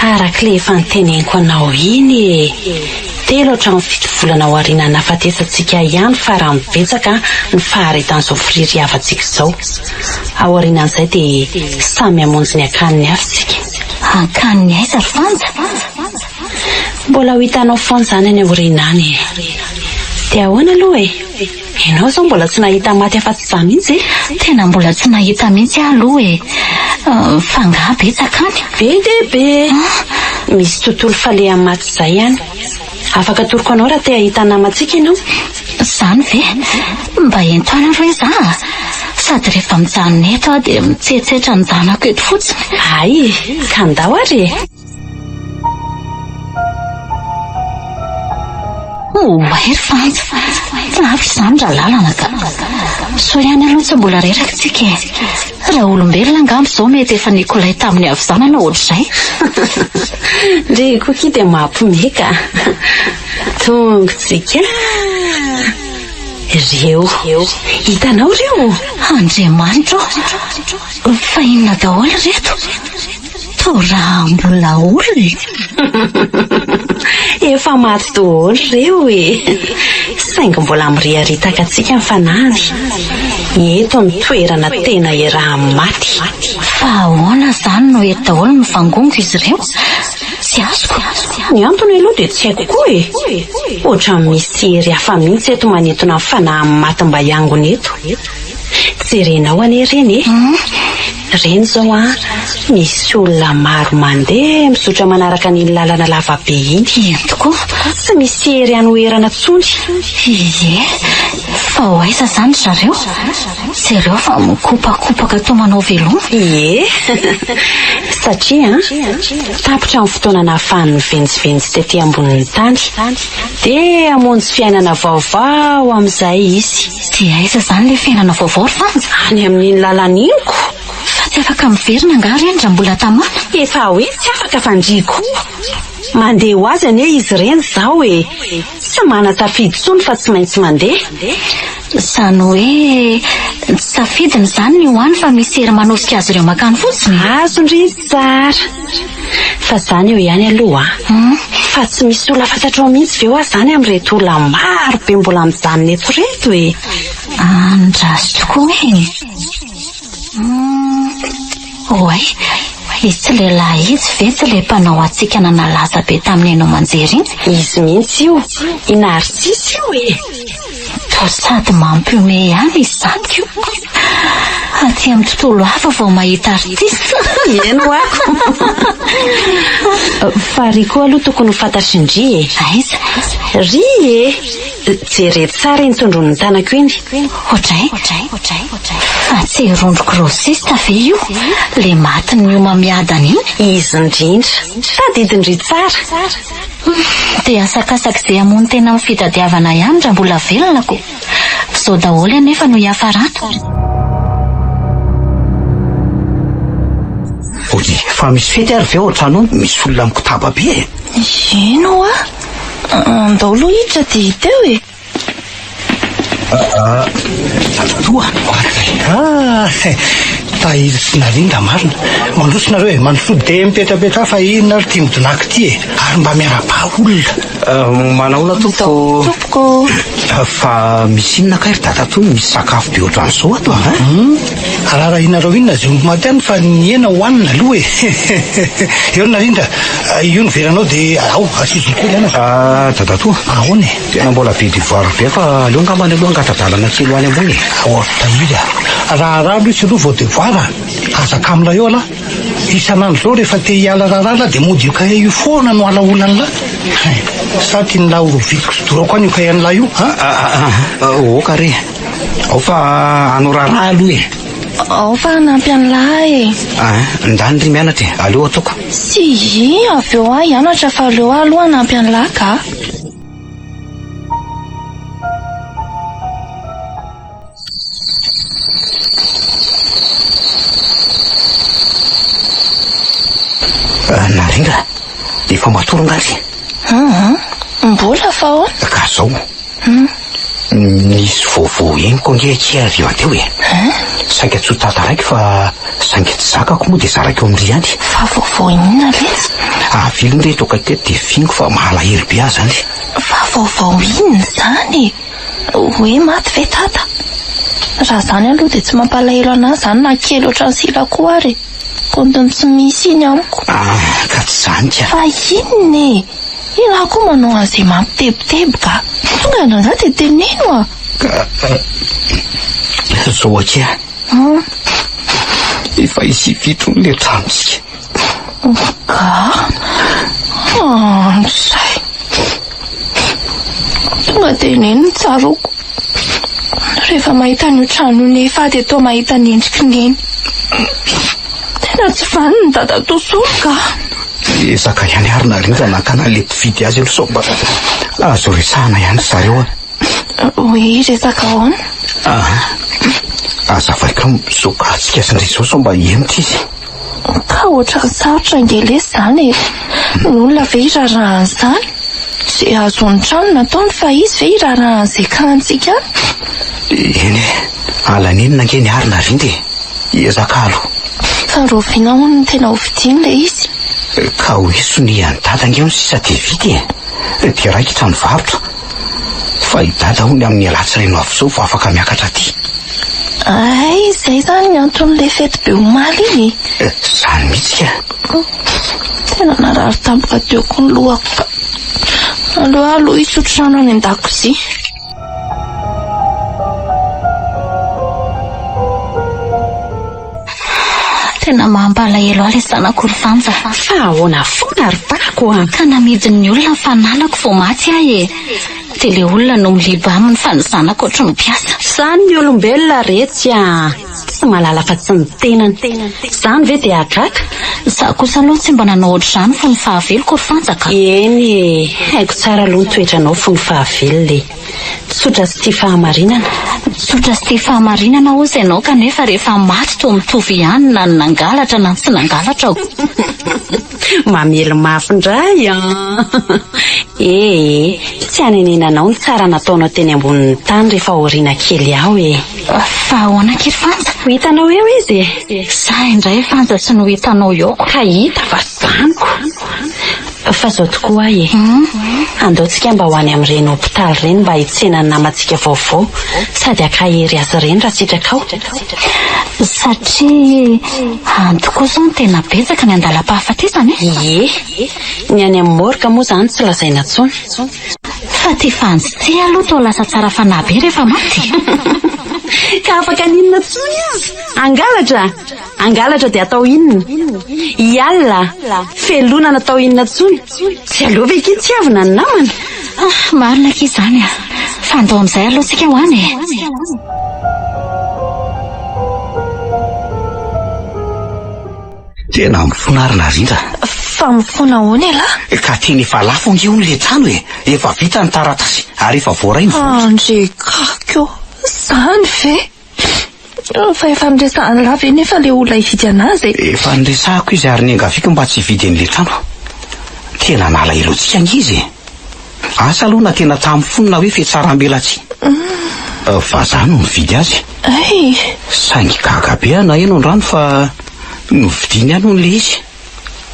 Araka ilay efa noteneniko anao iny e! Telo hatramin'ny fito volana aorian'ny nahafatesantsika ihany farany betsaka ny faharetan'izao fiririavantsika izao. Aorianan'izay dia samy hamonjy ny akaniny avy isika. Akaniny aiza ry Fanja? Mbola ho hitanao foana izany any aoriana any e! Dia ahoana aloha e? Ianao izao mbola tsy nahita maty afa-tsy izaho mihitsy e! Tena mbola tsy nahita mihitsy aho aloha e! Fa angaha betsaka any? Be dia be! Misy tontolo falehan'ny maty izay any. Afaka atoroko anao raha te hahita ny namantsika ianao. Izany ve? Mba ento any aloha izaho a! Sady rehefa mijanona eto aho dia mitsetsetra ny zanako eto fotsiny. Hay! Ka ndao ary e! Oay ry Fanja, lavitra izany raha lalana ka. Soa ihany aloha tsy mbola reraka tsika e. Raha olombelona angamba izao mety efa nikolay tamin'ny havizanana ohatr'izay. Ndry koa ki dia mampime ka. Tonga tsika. Ireo. Hitanao ireo? Andriamanitra ô! Fa inona daholo ireto? Toa raha mbola olona. Efa maty daholo ireo e! Saingy mbola miriaria antsika ny fanahiny. Eto ny toerana tena iarahan'ny maty. Fa ahoana izany no eto daholo mivangongo izy ireo? Tsy azoko. Ny antony aloha dia tsy haiko koa e! Ohatran'ny misy hery hafa mihitsy eto manintona ny fanahin'ny maty mba hiangona eto. Jerenao anie ireny e! Ireny izao an, misy olona maro mandeha mizotra manaraka an'iny lalana lava be iny. Eny tokoa. Tsy misy hery hanoherana intsony. Ie, fa ho aiza izany ry zareo? Jereo fa mikopakopaka toa manao veloma. Ie, satria an, tapitra ny fotoana nahafahany nivenjivenjy tety ambonin'ny tany. Dia hamonjy fiainana vaovao amin'izay izy. Dia aiza izany ilay fiainana vaovao ry Vanja? Any amin'iny lalana iny ko! Fa tsy afaka miverina angaha ireny raha mbola tamana? Efa hoe tsy afaka fa ndry koa! Mandeha ho azy anie izy ireny izao e! Tsy manan-tsafidy intsony fa tsy maintsy mandeha. Izany hoe tsy safidiny izany ny ho any fa misy hery manosika azy ireo mankany fotsiny e? Azon-dry tsara. Fa izany eo ihany aloha an. Fa tsy misy olona fantatrao mihitsy ve hoa izany amin'ireto olona maro be mbola mijanona eto ireto e? Andraso tokoa e. Oay, itsy lehilahy itsy ve tsy ilay mpanao hatsikana nalaza be tamin'ny haino aman-jery iny? Izy mihitsy io. I Narcisy io e. Toa sady mampihomehy ihany izy izany ko. Aty amin'ny tontolo hafa vao mahita artiste. Eny ho ako. Fa ry koa aloha tokony ho fantatry ndry e. Aiza? Ry e! Jereo tsara iny tondroin'ny tanako iny. Ohatray? Fa tsy rondro grossiste ve io? Le matin'ny homamiadana iny? Izy indrindra. Tadidin-dry tsara. Dia asakasak'izay hamono tena amin'ny fitadiavana ihany raha mbola velona ko. Izao daholo anefa no hiafarana. Ory, fa misy fety ary ve ao an-trano ao? Misy olona mikotaba be e! Eny hoa! Andao aloha hiditra dia hita eo e! Toa! Ah! Tahiry sy Narinda marina. Mandroso nareo e, mandrosoa dia mipetrapetraha fa inona ary ity midonako ity e! Ary mba miarahaba olona. Manahoana tompoko? Tompoko. Fa misy inona kay ry dadatoa no misy sakafo be ohatran'izao ato a? Hum, raharahianareo inona izay omby maty any fa ny hena hohanina aloha e! Eo ry Narindra, io ny veranao dia ao, asio jus kely any. Ah, dadatoa. Ahoana e? Tena mbola be devoir be fa aleo angambany aloha angata-dalana kely ho any ambony e. Ao tahiry a! Raharaha aloha tsy aloha vao devoir a! Aza kamla eo alah! Isan'andro izao rehefa te hiala raharaha lah dia mody io cahier io foana no alaolan'lah! Hein! Sa tian'lah ho rovitriko sy dorako any io cahier an'lah io an? Oka re! Ao fa hanao raharaha aloha e! Ao fa hanampy an'lah e! Ah, ndany ry mianatra e! Aleo ataoko. Tsia, avy eo aho hianatra fa aleo aho aloha hanampy an'lah ka! Narindra, efa matory nga ry? Hum, mbola fa ahoana? Ka zao, nisy vaovao henoko ange akia hariva teo e. Saika tsy ho tantaraiko fa saingy tsy zakako moa dia zarako eo amin-dry ihany. Fa vaovao inona letsy? Avilony re eto akaiky eto dia finiko fa malahelo be aho zany. Fa vaovao inona izany e? Hoe maty ve dada? Raha izany aloha dia tsy mampalahelo an'ahy izany na kely ohatran'ny sila koa ary e! Kaontiny tsy misy iny amiko. Ah, ka tsy izany ka! Fa inona e? Ialahy koa manao an'izay mampitebiteby ka! Tonga rangahy dia teneno a! Ka izao akia. Efa hisy vita hono ilay tranontsika. Ka? Andry. Tonga dia neny no tsaroako. Rehefa mahita an'io trano io nefa aho dia toa mahita ny endriky neny. Tena tsy vanona ny dadatoa soroka a! Ezaka ihany ary narindra nakana an'ilay mpividy azy aloha sao mba azo resahana ihany ry zareo a! Hoe resaka ahoana? Aha. Azavaiko amin'izao katsika sy ndry izao sao mba hihemotra izy. Ka ohatran'ny sarotra ange lesy izany e! Ny olona ve hiraharaha an'izany? Izay ahazoany trano no ataony fa izy ve hiraharaha an'izay kahantsika any? Eny e, alan'inona ange ny arina ry Rinda e! Hiezaka aloha. Fa rahoviana hono no tena ho vidiany ilay izy? Ka ho sonia an'i Dada ange hono sisa dia vita e! Dia raikitra ny varotra. Fa i Dada hono amin'ny alatsinainy ho avy izao vao afaka miakatra aty. Hay, izay izany ny anton'ilay fety be omaly iny e! Izany mihitsy ka! Tena narary tampoka teo koa ny lohako ka. Aleo aho aloha hisotro rano any an-dakozia. Tena mampalahelo ahy ilay zanako ry Vanja. Fa ahoana foana ry Bako a? Ka namidin'ny olona ny fananako vao maty aho e. Dia ilay olona no miliba aminy fa ny zanako ohatry ny mpiasa. Izany ny olombelona retsy a! Tsy mahalala afa-tsy ny tenany. Izany ve dia hahagaga? Izaho kosa aloha tsy mba nanao ohatr'izany fony fahaveloko ry Fanja ka. Eny e! Haiko tsara aloha ny toetranao fony fahavelona e! Tsotra sy tia fahamarinana. Tsotra sy tia fahamarinana hozy ianao kanefa rehefa maty toa mitovy ihany na ny nangalatra na ny tsy nangalatra. Mamely mafy indray an! Ee, tsy hanenenanao ny tsara nataonao teny ambonin'ny tany rehefa aoriana kely ao e! Fa ahoana akia ry Fanja? Ho hitanao eo izy e! Za indray Fanja tsy no hitanao eo. Ka hita fa zaniko! Fa zao tokoa ahy e! Andao tsika mba ho any amin'ireny hopitaly ireny mba hitsena ny namantsika vaovao sady hankahery azy ireny raha sitrakao. Satria any tokoa izao no tena betsaka ny andalam-pahafatesana e! Ie! Ny any amin'ny morgue moa izany tsy lazaina intsony. Fa ity Fanjy ity aloha toa lasa tsara fanahy be rehefa maty e! Ka afaka haninona intsony aza? Hangalatra? Hangalatra dia atao inona? Hialina? Felonana atao inona intsony? Tsy aleo ve akia tiavina ny namana? Ah, marina akia izany ah. Fa andao amin'izay aloha tsika ho any e. Tena mifona ary Narindra. Fa mifona ahoana ialahy? Ka tena efa lafo ange hono ilay trano e. Efa vita ny taratasy ary efa voaray ny vola. Andre kaky ô, izany ve? Fa efa niresahan'lah ve nefa ilay olona hividy an'azy e? Efa niresahako izy ary niangaviako mba tsy hividy an'ilay trano. Tena nalahelo antsika ange izy e. Asa aloha na tena tamin'ny fony na hoe fihatsarambelatsihy. Fa za no nividy azy. Hay! Saingy gaga be aho naheno androany fa novidiany ihany hono ilay izy.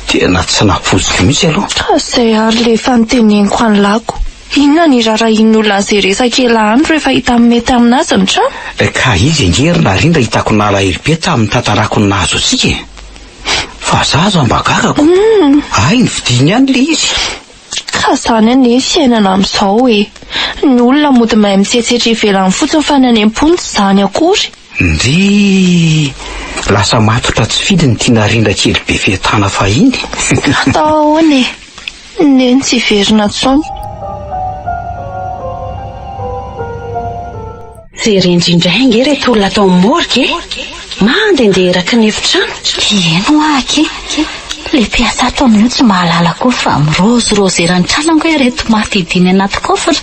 Tena tsy nampoiziko mihitsy aloha. Ka izay ary ilay efa noteneniko an'lah ko. Inona ny irarahian'ny olona an'izay resaka ela any rehefa hita mety aminazy ny trano? Ka izy ange ry Narindra hitako nalahelo be tamin'ny tantarako ny nahazo antsika e! Fa za aza mba gaga ko! Hay novidiany ihany ilay izy! Ka izany anie ny fiainana amin'izao e! Ny olona mody mahay mitsetsetra ivelany fotsiny fa ny any am-pony tsy izany akory. Ndrii! Lasa matotra tsy fidiny ity Narindra kely be fihetana fahiny. Atao ahoana e? Neny tsy hiverina intsony. Jerendry indray ange ireto olona ato amin'ny morgue e! Mandehandeha eraky ny efitrano. Eny hoa aky. Ilay mpiasa ato amin'io tsy mahalala akory fa mirozirozy eran'ny trano ange ireto maty hidiany anaty coffre.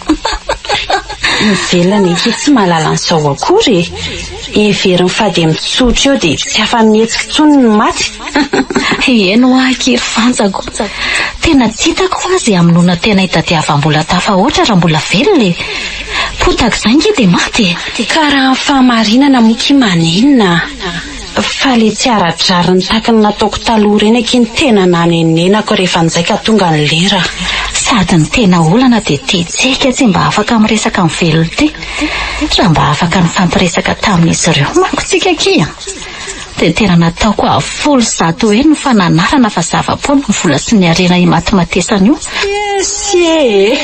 Ny velona anie akia tsy mahalala an'izao akory e! Heveriny fa dia mitsotra eo dia tsy afa-mihetsika intsony ny maty. Eny hoa akia ry Fanjako. Tena tsy hitako hoa izay hamonoana tena hitadiavam-bola tafahoatra raha mbola velona e! Potaka izay nge dia maty e! Ka raha ny fahamarinana moa kia maninona? Fa le tsy ara-drariny taky ny nataoko taloha ireny akia no tena nanenenako rehefa njay ka tonga ny lera. Sady ny tena olana dia ity tsika tsy mba afaka miresaka amin'ny velona ity. Raha mba afaka nifampiresaka tamin'izy ireo manko tsika akia dia tena nataoko avo 110 heny ny fananarana fa zava-poana ny vola sy ny harena imatimatesana io. Esie e!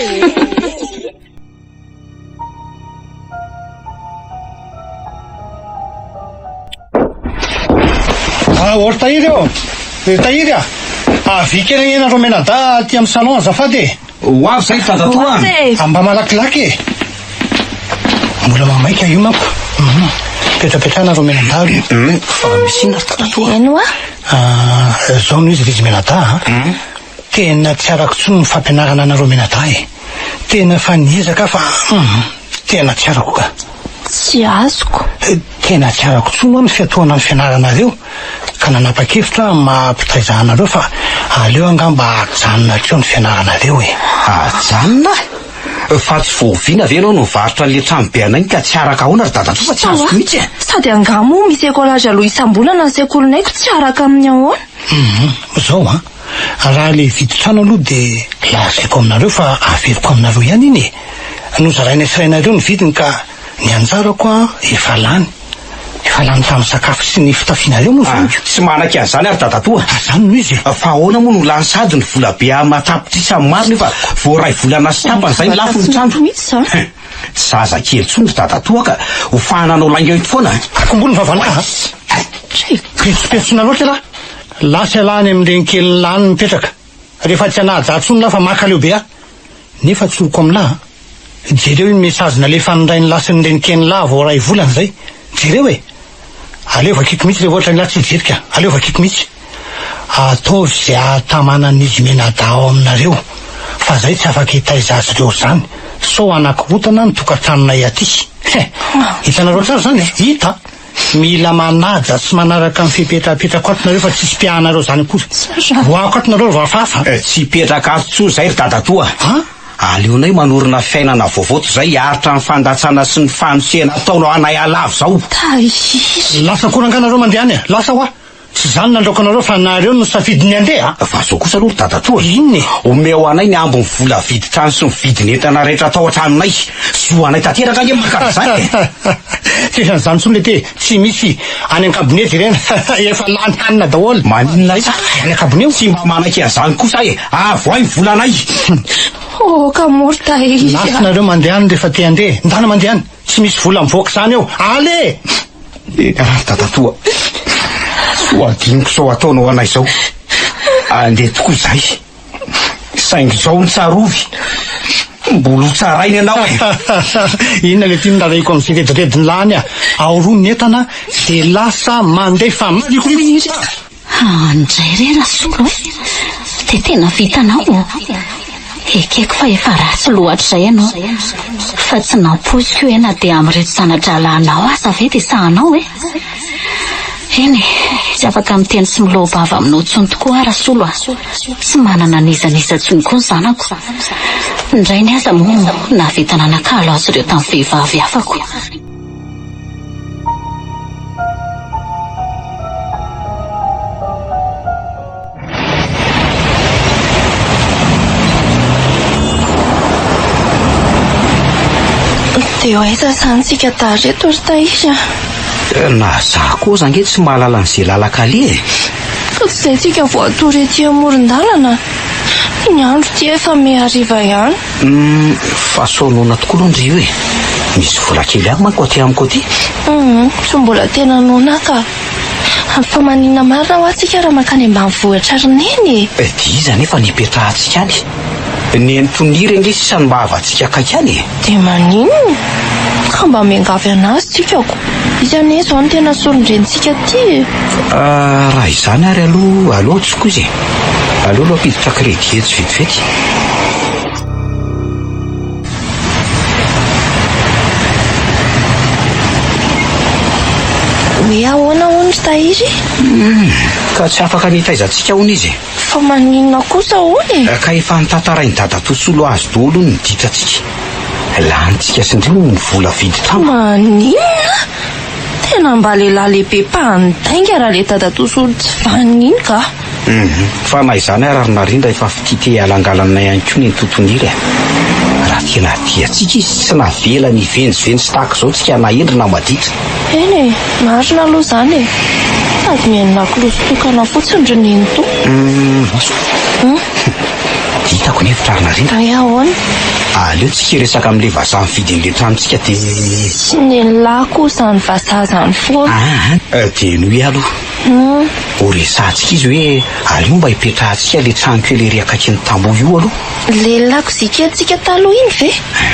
Ah, or tahiry ô! Ry tahiry ah! Avia kely anie nareo mianadahy aty amin'ny salon azafady e! Ho avy zay dadatoa an! Ah, mba malakilaky e! Mbola mamaika io manko. Mhm. Petrapetraha nareo mianadahy aloha. Fa misy inona ry dadatoa? Eny hoa. Ah, zao no izy ry izy mianadahy a. Tena tsy arako intsony ny fampianarana anareo mianadahy e! Tena efa niezaka aho fa hum, tena tsy arako ka. Tsy azoko. Tena tsy arako intsony hoa ny fiatohana ny fianaranareo ka. Ka nanapa-kevitra aho amin'ny maha mpitaiza anareo fa aleo angamba ajanona hatreo ny fianaranareo e. Ajanona? Fa tsy vao oviana ve ianao no nivarotra an'ilay trano be anay iny ka tsy araka ahoana ry dadatoa fa tsy azoko mihitsy e. Sady angaha moa misy écolage aloha isam-bolana ny sekolinay ko tsy araka amin'ny ahoana? Hum, izao an, raha ilay hividy trano aloha dia lazaiko aminareo fa averiko aminareo ihany iny e. Nozarainay sy rainareo ny vidiny ka ny anjarako an efa lany. Efa lany tamin'ny sakafo sy ny fitafianareo moa izany ko. Tsy manaiky an'izany ary dadatoa. Ah, izany no izy e. Fa ahoana moa no lany sady ny vola be aman-tapitrisa maro nefa vao iray volana sy tapany izay ny lafon'ny trano. Mihitsy izany. Tsy zaza kely intsony ry dadatoa ka ho fahananao lainga eto foana. Akombony ny vavanao a. Petsopetsona loatra ialahy. Lasa ialahy any amin'ireny kelin'ny lany mipetraka. Rehefa tsy hanaja ahy intsony lahy fa maka leo be ahy. Nefa tsoriko amin'lah a! Jereo iny message nalefan'ny rain'lah sy ny reniken'lah vao iray volana izay. Jereo e! Aleo vakiko mihitsy rehefa ohatran'lah tsy hijery ka. Aleo vakiko mihitsy. Ataovy izay ahatamanan'izy mianadahy ao aminareo fa zay tsy afaka hitaiza azy ireo izany sao hanakorontana ny tokantranonay aty. He! Hitanareo tsara izany e! Hita! Mila manaja sy manaraka ny fepetra apetrako ato nareo fa tsisy mpiahanareo zany akory. Voahako ato nareo ry vafafa a. Tsy hipetraka ato tsony zay ry dadatoa a! Aleonay manorina fiainana vaovao toy izay hiaritra ny fandatsana sy ny fanosehana ataonao anay halava izao. Tahiry. Lasa koa rangahy nareo mandeha any a! Lasa hoa! Tsy zany nandraoko anareo fa nareo no safidy ny handeha a! Fa zao kosa aloha ry dadatoa e! Inona e? Omeo anay ny ambin'ny vola vidin-trano sy ny vidin'entana rehetra tao an-tranonay. Zo anay tanteraka ange maka an'izany e! Tsisy an'izany intsony lety e! Tsy misy! Any an-kabone jerena! Efa lany hanina daholo! Maninona aiza? Any an-kabone io! Tsy mba manaiky an'izany kosa aho e! Avoahy ny volanay! Oh, ka moa ry Tahiry a! Lasa nareo mandeha any rehefa te handeha e! Ndana mandeha any! Tsy misy vola mivoaka izany eo! Allez! Eka ry dadatoa, tsy ho adinoko izao ataonao anay izao. Andeha tokoa izahay. Saingy izao no tsarovy, mbola ho tsaraina ianao e! Inona ilay tian'ny rarahiko amin'izay rediredin'ny lany a! Aoroa ny entana dia lasa mandeha fa marikoriko! Any indray re Rasolo e! Dia tena vitanao ô! Ekeko fa efa ratsy loha hatrizay ianao, fa tsy nampoiziko hoe na dia amin'ireto zana-drahalahinao aza ve dia sahanao e! Eny e, tsy afaka miteny sy miloa-bava aminao intsony tokoa aho Rasolo a! Tsy manana an'iza n'iza intsony koa ny zanako. Ny rainy aza moa nahavita nanakalo azy ireo tamin'ny vehivavy hafako. Dia ho aiza izany tsika dahy ireto ry Tahiry a? Na za koa aza ange tsy mahalala an'izay lalan-kaleha e! Ka tsy izay tsika vao hatory ety amoron-dalana? Ny andro ity efa miha hariva ihany. Humm, fa sao noana tokoa aloha ndry io e! Misy vola kely ihany manko aty amiko aty. Humm, tsy mbola tena noana aho ka. Fa maninona marina hoa tsika raha mankany ambanivohitra ry Neny e? Dia iza anefa no hipetrahantsika any? Neny Toniry ange sisa no mba havantsika akaiky any e! Dia maninona? Ka mba miangavy an'azy tsika ko! Izy anie izao no tena solon-drenintsika aty e! Raha izany ary aloha, aleo antsoiko izy e! Aleo aloha hampiditra crédit etsy vetivety. Hoe ahoana hono ry Tahiry? Humm, ka tsy afaka ny hitaiza antsika hono izy e. Fa maninona kosa hono e? Ka efa notantarain'i dadatoa Solo azy daholo hono ny ditrantsika. Lanintsika sy ndry hono ny vola vidin-trano. Maninona? Tena mba lehilahy lehibe mpandainga raha le dadatoa Solo tsy vanona iny ka. Humm, fa na izany ara ry Narindra efa fitia te hialangalana ihany koa ny Totoniry e! Raha tena tia antsika izy tsy navelany hivenjivenjy tahaka izao tsika na hendry na maditra. Eny e, marina aloha izany e! Sady mihaino lakolosy tokana fotsiny ry Nenitoa. Humm, Humm, hitako ny hevitra ry Narindra. Hoe ahoana? Aleo tsika hiresaka amin'ilay vazaha mividy an'ilay tranontsika dia. Tsy nen'lah koa izany vazaha izany foana. Aa, dia henoy aloha. Humm. Ho resahantsika izy hoe aleo mba hipetrahantsika le trano kely ery akaikin'ny tamboho io aloha. Le lakozia kelintsika taloha iny ve?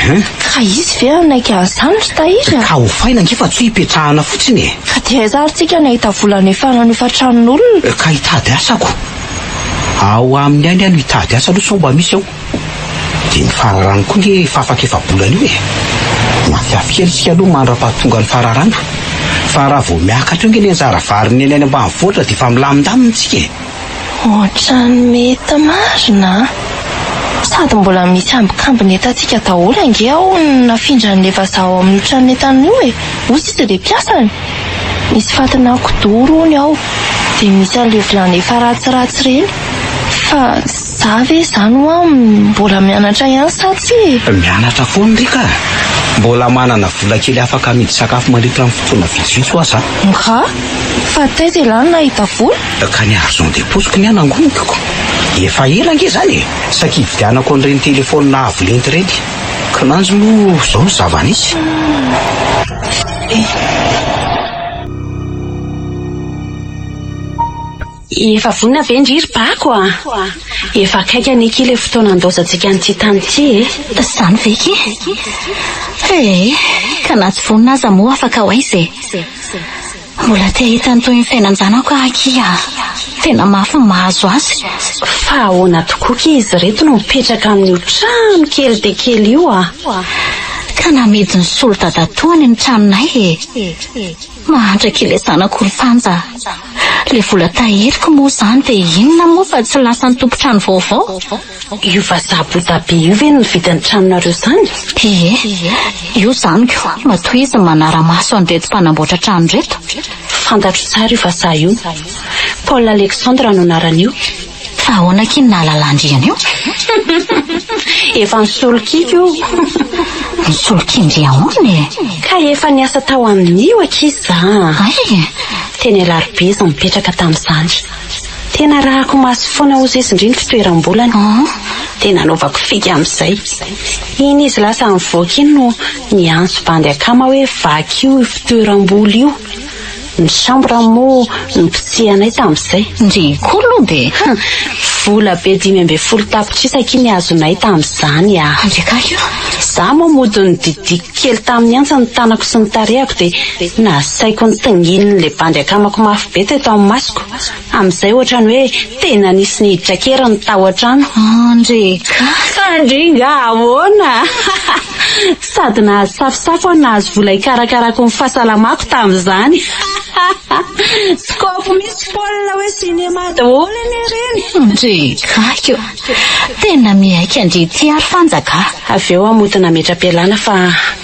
Hum. Ka izy ve hanaiky an'izany ry Tahiry a? Ka hofaina ange fa tsy hoe hipetrahana fotsiny e. Ka dia aiza ary tsika no hahita vola hanefana ny hofan-tranon'olona? Ka hitady asa ko. Ao aminy ihany aho no hitady asa aloha sao mba misy ao. Dia ny fararano koa nge efa afaka efa-bolana io e! Mafy afo kely isika aloha mandra-pahatonga ny fararano. Fa raha vao miakatra eo nge ny anjara varin'i Neny any ambanivohitra dia efa milamindamina tsika e. Ohatran'ny mety marina an! Sady mbola misy ambikambin'entantsika daholo ange ao nafindran'ilay vazaha ao amin'io tranon'entana io e! Hoy sisa ilay mpiasany. Misy fatina kidoro hono ao, dia misy an'ilay vilany efa ratsiratsy ireny. Fa za ve izany hoa mbola mianatra ihany sa tsia e? Mianatra foana ry ka! Mbola manana vola kely afaka amidy sakafo mandritra ny fotoana vitsivitsy hoa za. Nga? Fa taiza ialahy no nahita vola? Ka ny argent de poche-ko ny ahy nangoniko ko! Efa ela ange izany e! Saika hividianako an'ireny telefaonina avo lenta ireny. Kinanjo moa izao ny zava-nisy. Efa vonona ve ndry ry Bako a? Efa akaiky anie akia ilay fotoana handaozantsika an'ity tany ity e! Izany ve akia? Ee, ka na tsy vonona aza moa afaka ho aiza e? Mbola te hahita ny tohin'ny fiainan-janako aho akia a! Tena mafy ny mahazo azy. Fa ahoana tokoa akia izy ireto no mipetraka amin'io trano kely dia kely io a? Ka namidin'i Solo dadatoany ny tranonay e! Mahantra akia ilay zanak'olom-panja. Ilay vola tahiriko moa izany dia inona moa fa tsy lasan'ny tompon-trano vaovao? Io vazaha bodabe io ve no nividy ny tranonareo izany? Ie, io izany ko, matoa izy manara-maso an'ireto mpanamboatra trano ireto. Fantatro tsara io vazaha io. Paul Alexandre no anaran'io. Fa ahoana akia ny nahalalan-dry an'io? Efa nisolokiako io. Nisolokian-dry ahoana e? Ka efa niasa tao amin'io akia za. Hay e! Teny Alarobia izy nipetraka tamin'izany. Tena arahako maso foana hozy izy ndry ny fitoeram-bolany. Dia nanaovako fika amin'izay. Iny izy lasa nivoaka iny no niantso bandy akama hoe vakio io fitoeram-bola io. Ny chambre moa nopitsihanay tamin'izay. Ndry koa aloha dia. Vola be 15 tapitrisa akia ny azonay tamin'izany ah. Ndry kay io. Za moa mody nodidiako kely tamin'ny antsy ny tanako sy ny tarehako dia nasaiko notinginin'ilay bandy akamako mafy be teto amin'ny masoko. Amin'izay ohatran'ny hoe tena nisy niditra an-keriny tao an-trano. Ndry ka. Fa ndry nga ahoana? Sady nahazo safosafo aho nahazo vola hikarakarako ny fahasalamako tamin'izany. Scope misy Paul hoe cinéma daholo anie ireny. Ndry kay o. Tena miaiky an-dry ity ary Fanja ka. Avy eo aho mody nametra-pialana fa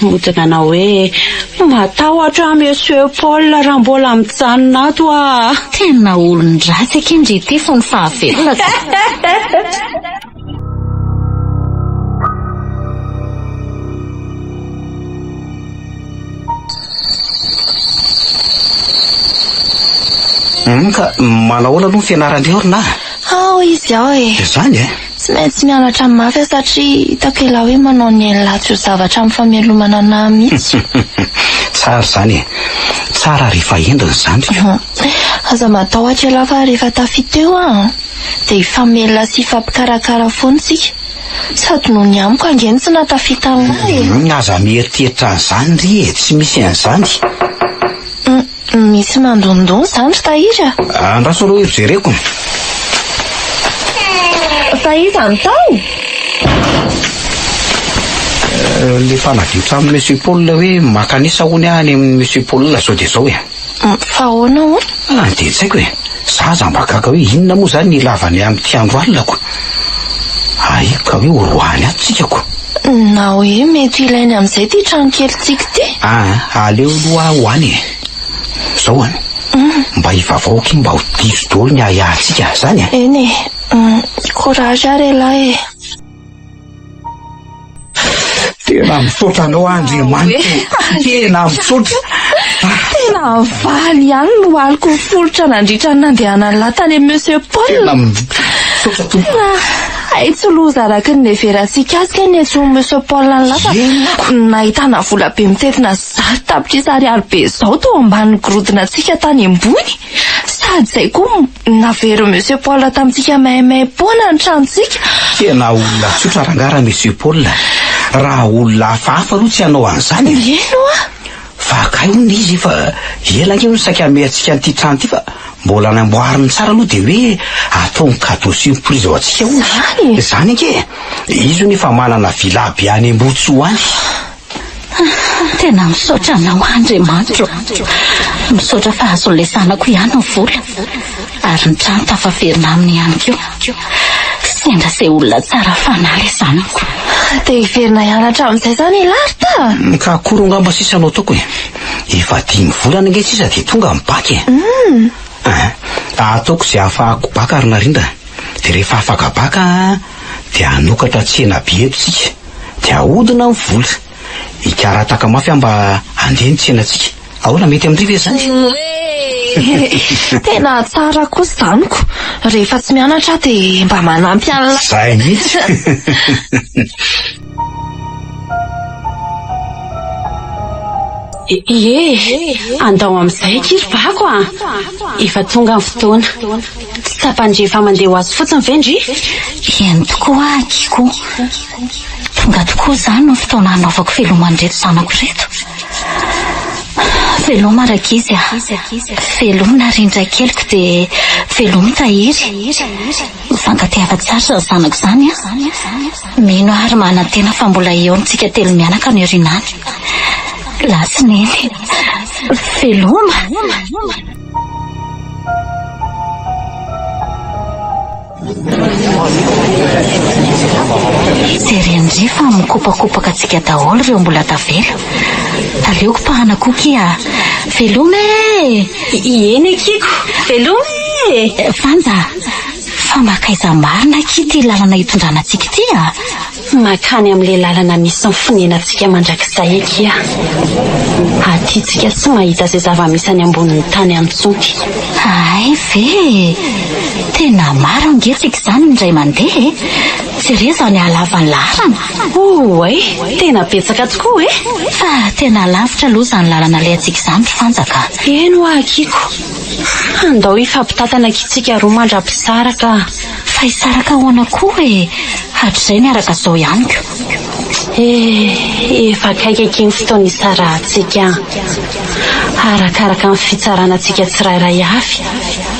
mody nanao hoe matahotra aho Monsieur Paul raha mbola mijanona ato aho. Tena olon-dratsy akia ndry ity fony fahavelona ka. Hum, ka manao ahoana aloha ny fianaran-dry Orina a? Ao izy ao e. Izany e? Tsy maintsy mianatra mafy aho satria hitako elah hoe manao ny ainy latsy ho zavatra amin'ny famelomana anah mihitsy. Tsara izany e. Tsara rehefa hendry ny zandriko. Aza matahotra elah fa rehefa tafita eo aho an, dia hifamelona sy hifampikarakara foana isika. Sady noho ny amiko ange no tsy nahatafita an'lah e. Hum, aza mieritreritra an'izany ry e, tsy misy an'izany. Hum, misy mandondona izany ry Tahiry a. Andraso aloha ry jereko. Fa iza no tao? Le mpanadio tranon'i Monsieur Paul hoe makanisa hono aho any amin'i Monsieur Paul zao dia zao e. Fa ahoana hono? Ah, dia tsy haiko e. Za aza mba gaga hoe inona moa izany ny ilavany amin'ity andro alina ko. Ahiko ka hoe ho roahany ato tsika ko. Na hoe mety ilainy amin'izay ity trano kelintsika ity. Ah, aleo aloha aho ho any e. Zao an. Mba hivavao akia mba ho diso daholo ny ahiahintsika, zany e. Eny e. Courage ary elah e. Tena misaotra anao Andriamanitra o. Tena misaotra. Tena valy ihany no aliko niforitra nandritra ny nandehanan'ny lahy tany amin'i Monsieur Paul. Tena misaotra tompoko. Tena hay tsy loza araka ny niheverantsika azy kay ny antsoin'i Monsieur Paul ny lahy fa nahitana vola be mitentina 100 tapitrisa ariary be izao tao ambanin'ny gorodonantsika tany ambony. Sady izay koa naverin'i Monsieur Paul tamintsika maimaim-poana ny tranontsika. Tena olona tsotra rangahy ra Monsieur Paul. Raha olona hafahafa aloha tsy hanao an'izany e. Eny oa. Fa kay hono izy efa ela ange hono saika hamehy antsika an'ity trano ity fa mbola namboariny tsara aloha dia hoe ataony cadeau surprise ho antsika hono. Izany? Izany ange e. Izy hono efa manana villa be any Ambohitsoa any. Tena misaotra anao Andriamanitro. Misaotra fa azon'ilay zanako ihany ny vola. Ary ny trano tafaverina aminy ihany koa. Sendra izay olona tsara fanahy ilay zanako. Dia hiverina hianatra amin'izay izany i Larta? Ka akory angamba sisa no ataoko e. Efa dimy volana ange sisa dia tonga ny bac e. Ah, ataoko izay ahafahako bac ry Narindra. Dia rehefa afaka bac dia hanokatra tsena be eto isika. Dia ahodina ny vola. Hikarataka mafy aho mba handeha ny tsenantsika. Ahoana, mety amin-dry ve izany? Tena tsara kosa izany ko. Rehefa tsy mianatra aho dia mba manampy an'lah. Izay mihitsy. Ie, andao amin'izay akia ry Bako a! Efa tonga ny fotoana. Tsy tsapan-dry efa mandeha ho azy fotsiny ve ndry? Eny tokoa akia ko. Tonga tokoa izany ny fotoana hanaovako veloma an'ireto zanako ireto. Veloma rankizy a! Veloma Narindrakeliko dia veloma Tahiry. Mifankatiava tsara izany zanako izany an! Mino aho ary manantena fa mbola eo antsika telo mianaka any aoriana any. Lasa Neny. Veloma! Jeren-dry fa mikopakopaka antsika daholo ireo mbola tavela. Aleoko pahana koa kia. Veloma e! Ieny akia ko! Veloma e! Vanja, fa makaiza marina akia ity lalana itondrana antsika ity a? Makany amin'ilay lalana misy ny fonenantsika mandrakizay akia. Aty tsika tsy mahita izay zava-misy any ambonin'ny tany any intsony. Hay ve e! Tena maro ange tsika izany indray mandeha e! Jereo izany halavan'ny laharana. Oay! Tena betsaka tokoa e! Fa tena lavitra aloha izany lalana alehantsika izany ry Fanja ka. Eny hoa akia ko! Andao hifampitantana akia tsika roa mandra-pisaraka. Fa hisaraka ahoana koa e! Hatrizay niaraka zao ihany ko. Eh, efa akaiky akia ny fotoana hisarahantsika an. Arakaraka ny fitsarana antsika tsirairay avy.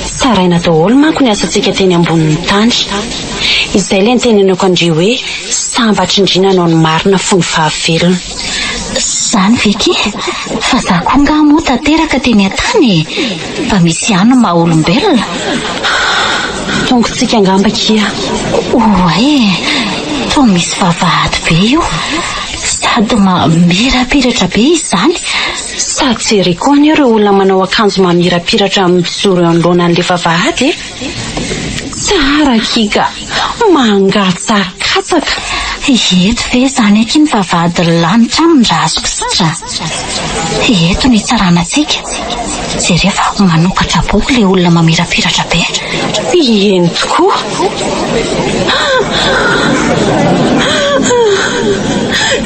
Tsaraina daholo manko ny asantsika teny ambonin'ny tany. Izay ilay nitenenako an-dry hoe sambatra indry nanao ny marina fony fahavelony. Zany ve kia? Fa za koa nga moa tanteraka teny an-tany e! Mba misy ihany ny maha olombelona. Tongotsika angamba kia. Oay e! Toa misy vavahady be io. Sady mamirapiratra be izy izany. Sady jereo koa anie ireo olona manao akanjo mamirapiratra mijoro eo anoloanan'ilay vavahady e! Tsara akia ka! Mangatsakatsaka! Eto ve izany akia ny vavahadin'ny lanitra aminy raha azoko tsara? Eto no hitsarana antsika. Jereo fa manokatra boky ilay olona mamirapiratra be. Eny tokoa.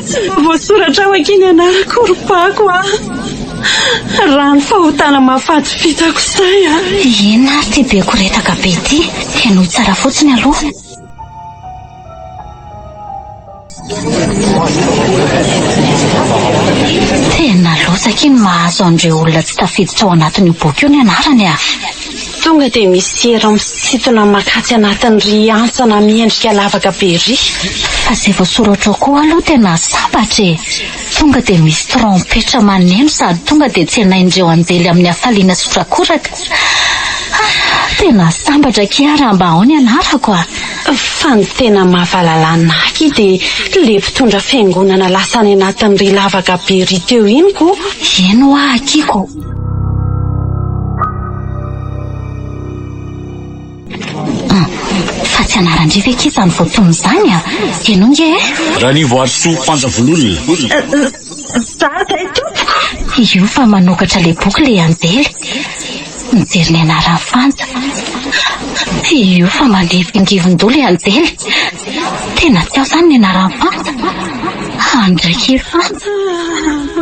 Tsy mba voasoratra ao akia ny anarako ry Pako a! Raha ny fahotana mahafaty vitako izay a! Inona ary ity be koretaka be ity? Henoy tsara fotsiny aloha. Tena loza akia ny mahazo an'ireo olona tsy tafiditra ao anatin'io boky io ny anarany a! Tonga dia misy hery misintona makatsy anatin'ry hantsana miendrika lavaka be ry. Fa izay voasoratra ao koa aloha tena sambatra e! Tonga dia misy trompetra maneno sady tonga dia tsenain'ireo anjely amin'ny hafaliana sy horakoraka. Ah, tena sambatra akia raha mba ao ny anarako a! Fa ny tena mahavalalanina ahy akia dia le mpitondra fiangonana lasa any anatin'ry lavaka be ry teo iny ko. Eny hoa akia ko. Fa tsy anaran-dry ve akia izany voatonona izany a? Henoy nge e! Ranivoarisoa Mpanjavololona. Za zay tompoko. Io fa manokatra le boky le anjely. Mijery ny anaran'i Fanja. Io fa manevingevin-doha le anjely. Tena tsy ao izany ny anaran'i Fanja. Andraiky i Fanja.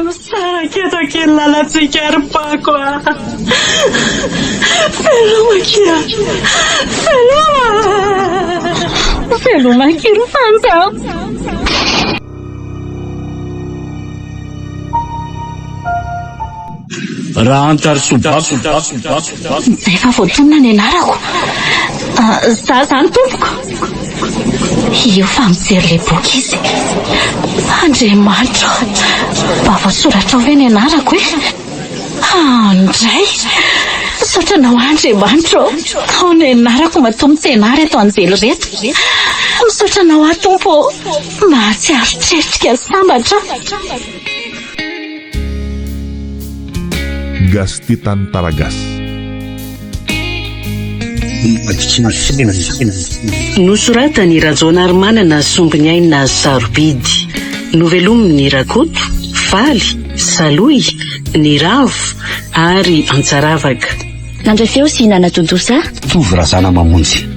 Misaraka eto akia ny lalantsika ry Pako a! Veloma akia! Veloma! Veloma akia ry Fanja! Rahantarisoa Bako. Izay fa voatonona ny anarako. Za izany tompoko. Io fa mijery ilay boky izy. Andriamanitra ô! Mba voasoratra ao ve ny anarako e? Andray! Misaotra anao Andriamanitra ô! Ao ny anarako matoa mitena ahy ireto anjely ireto. Misaotra anao aho Tompo ô! Mahatsiaro tretrika sambatra aho. Gas Titan Taragas. Nosoratan'i Rajaonarimanana Sombiniaina Sarobidy. Novelomin'i Rakoto, Faly, Salohy, Niravo ary Antsaravaka. Nandray feo sy nanatontosa. Tovo Razanamamonjy.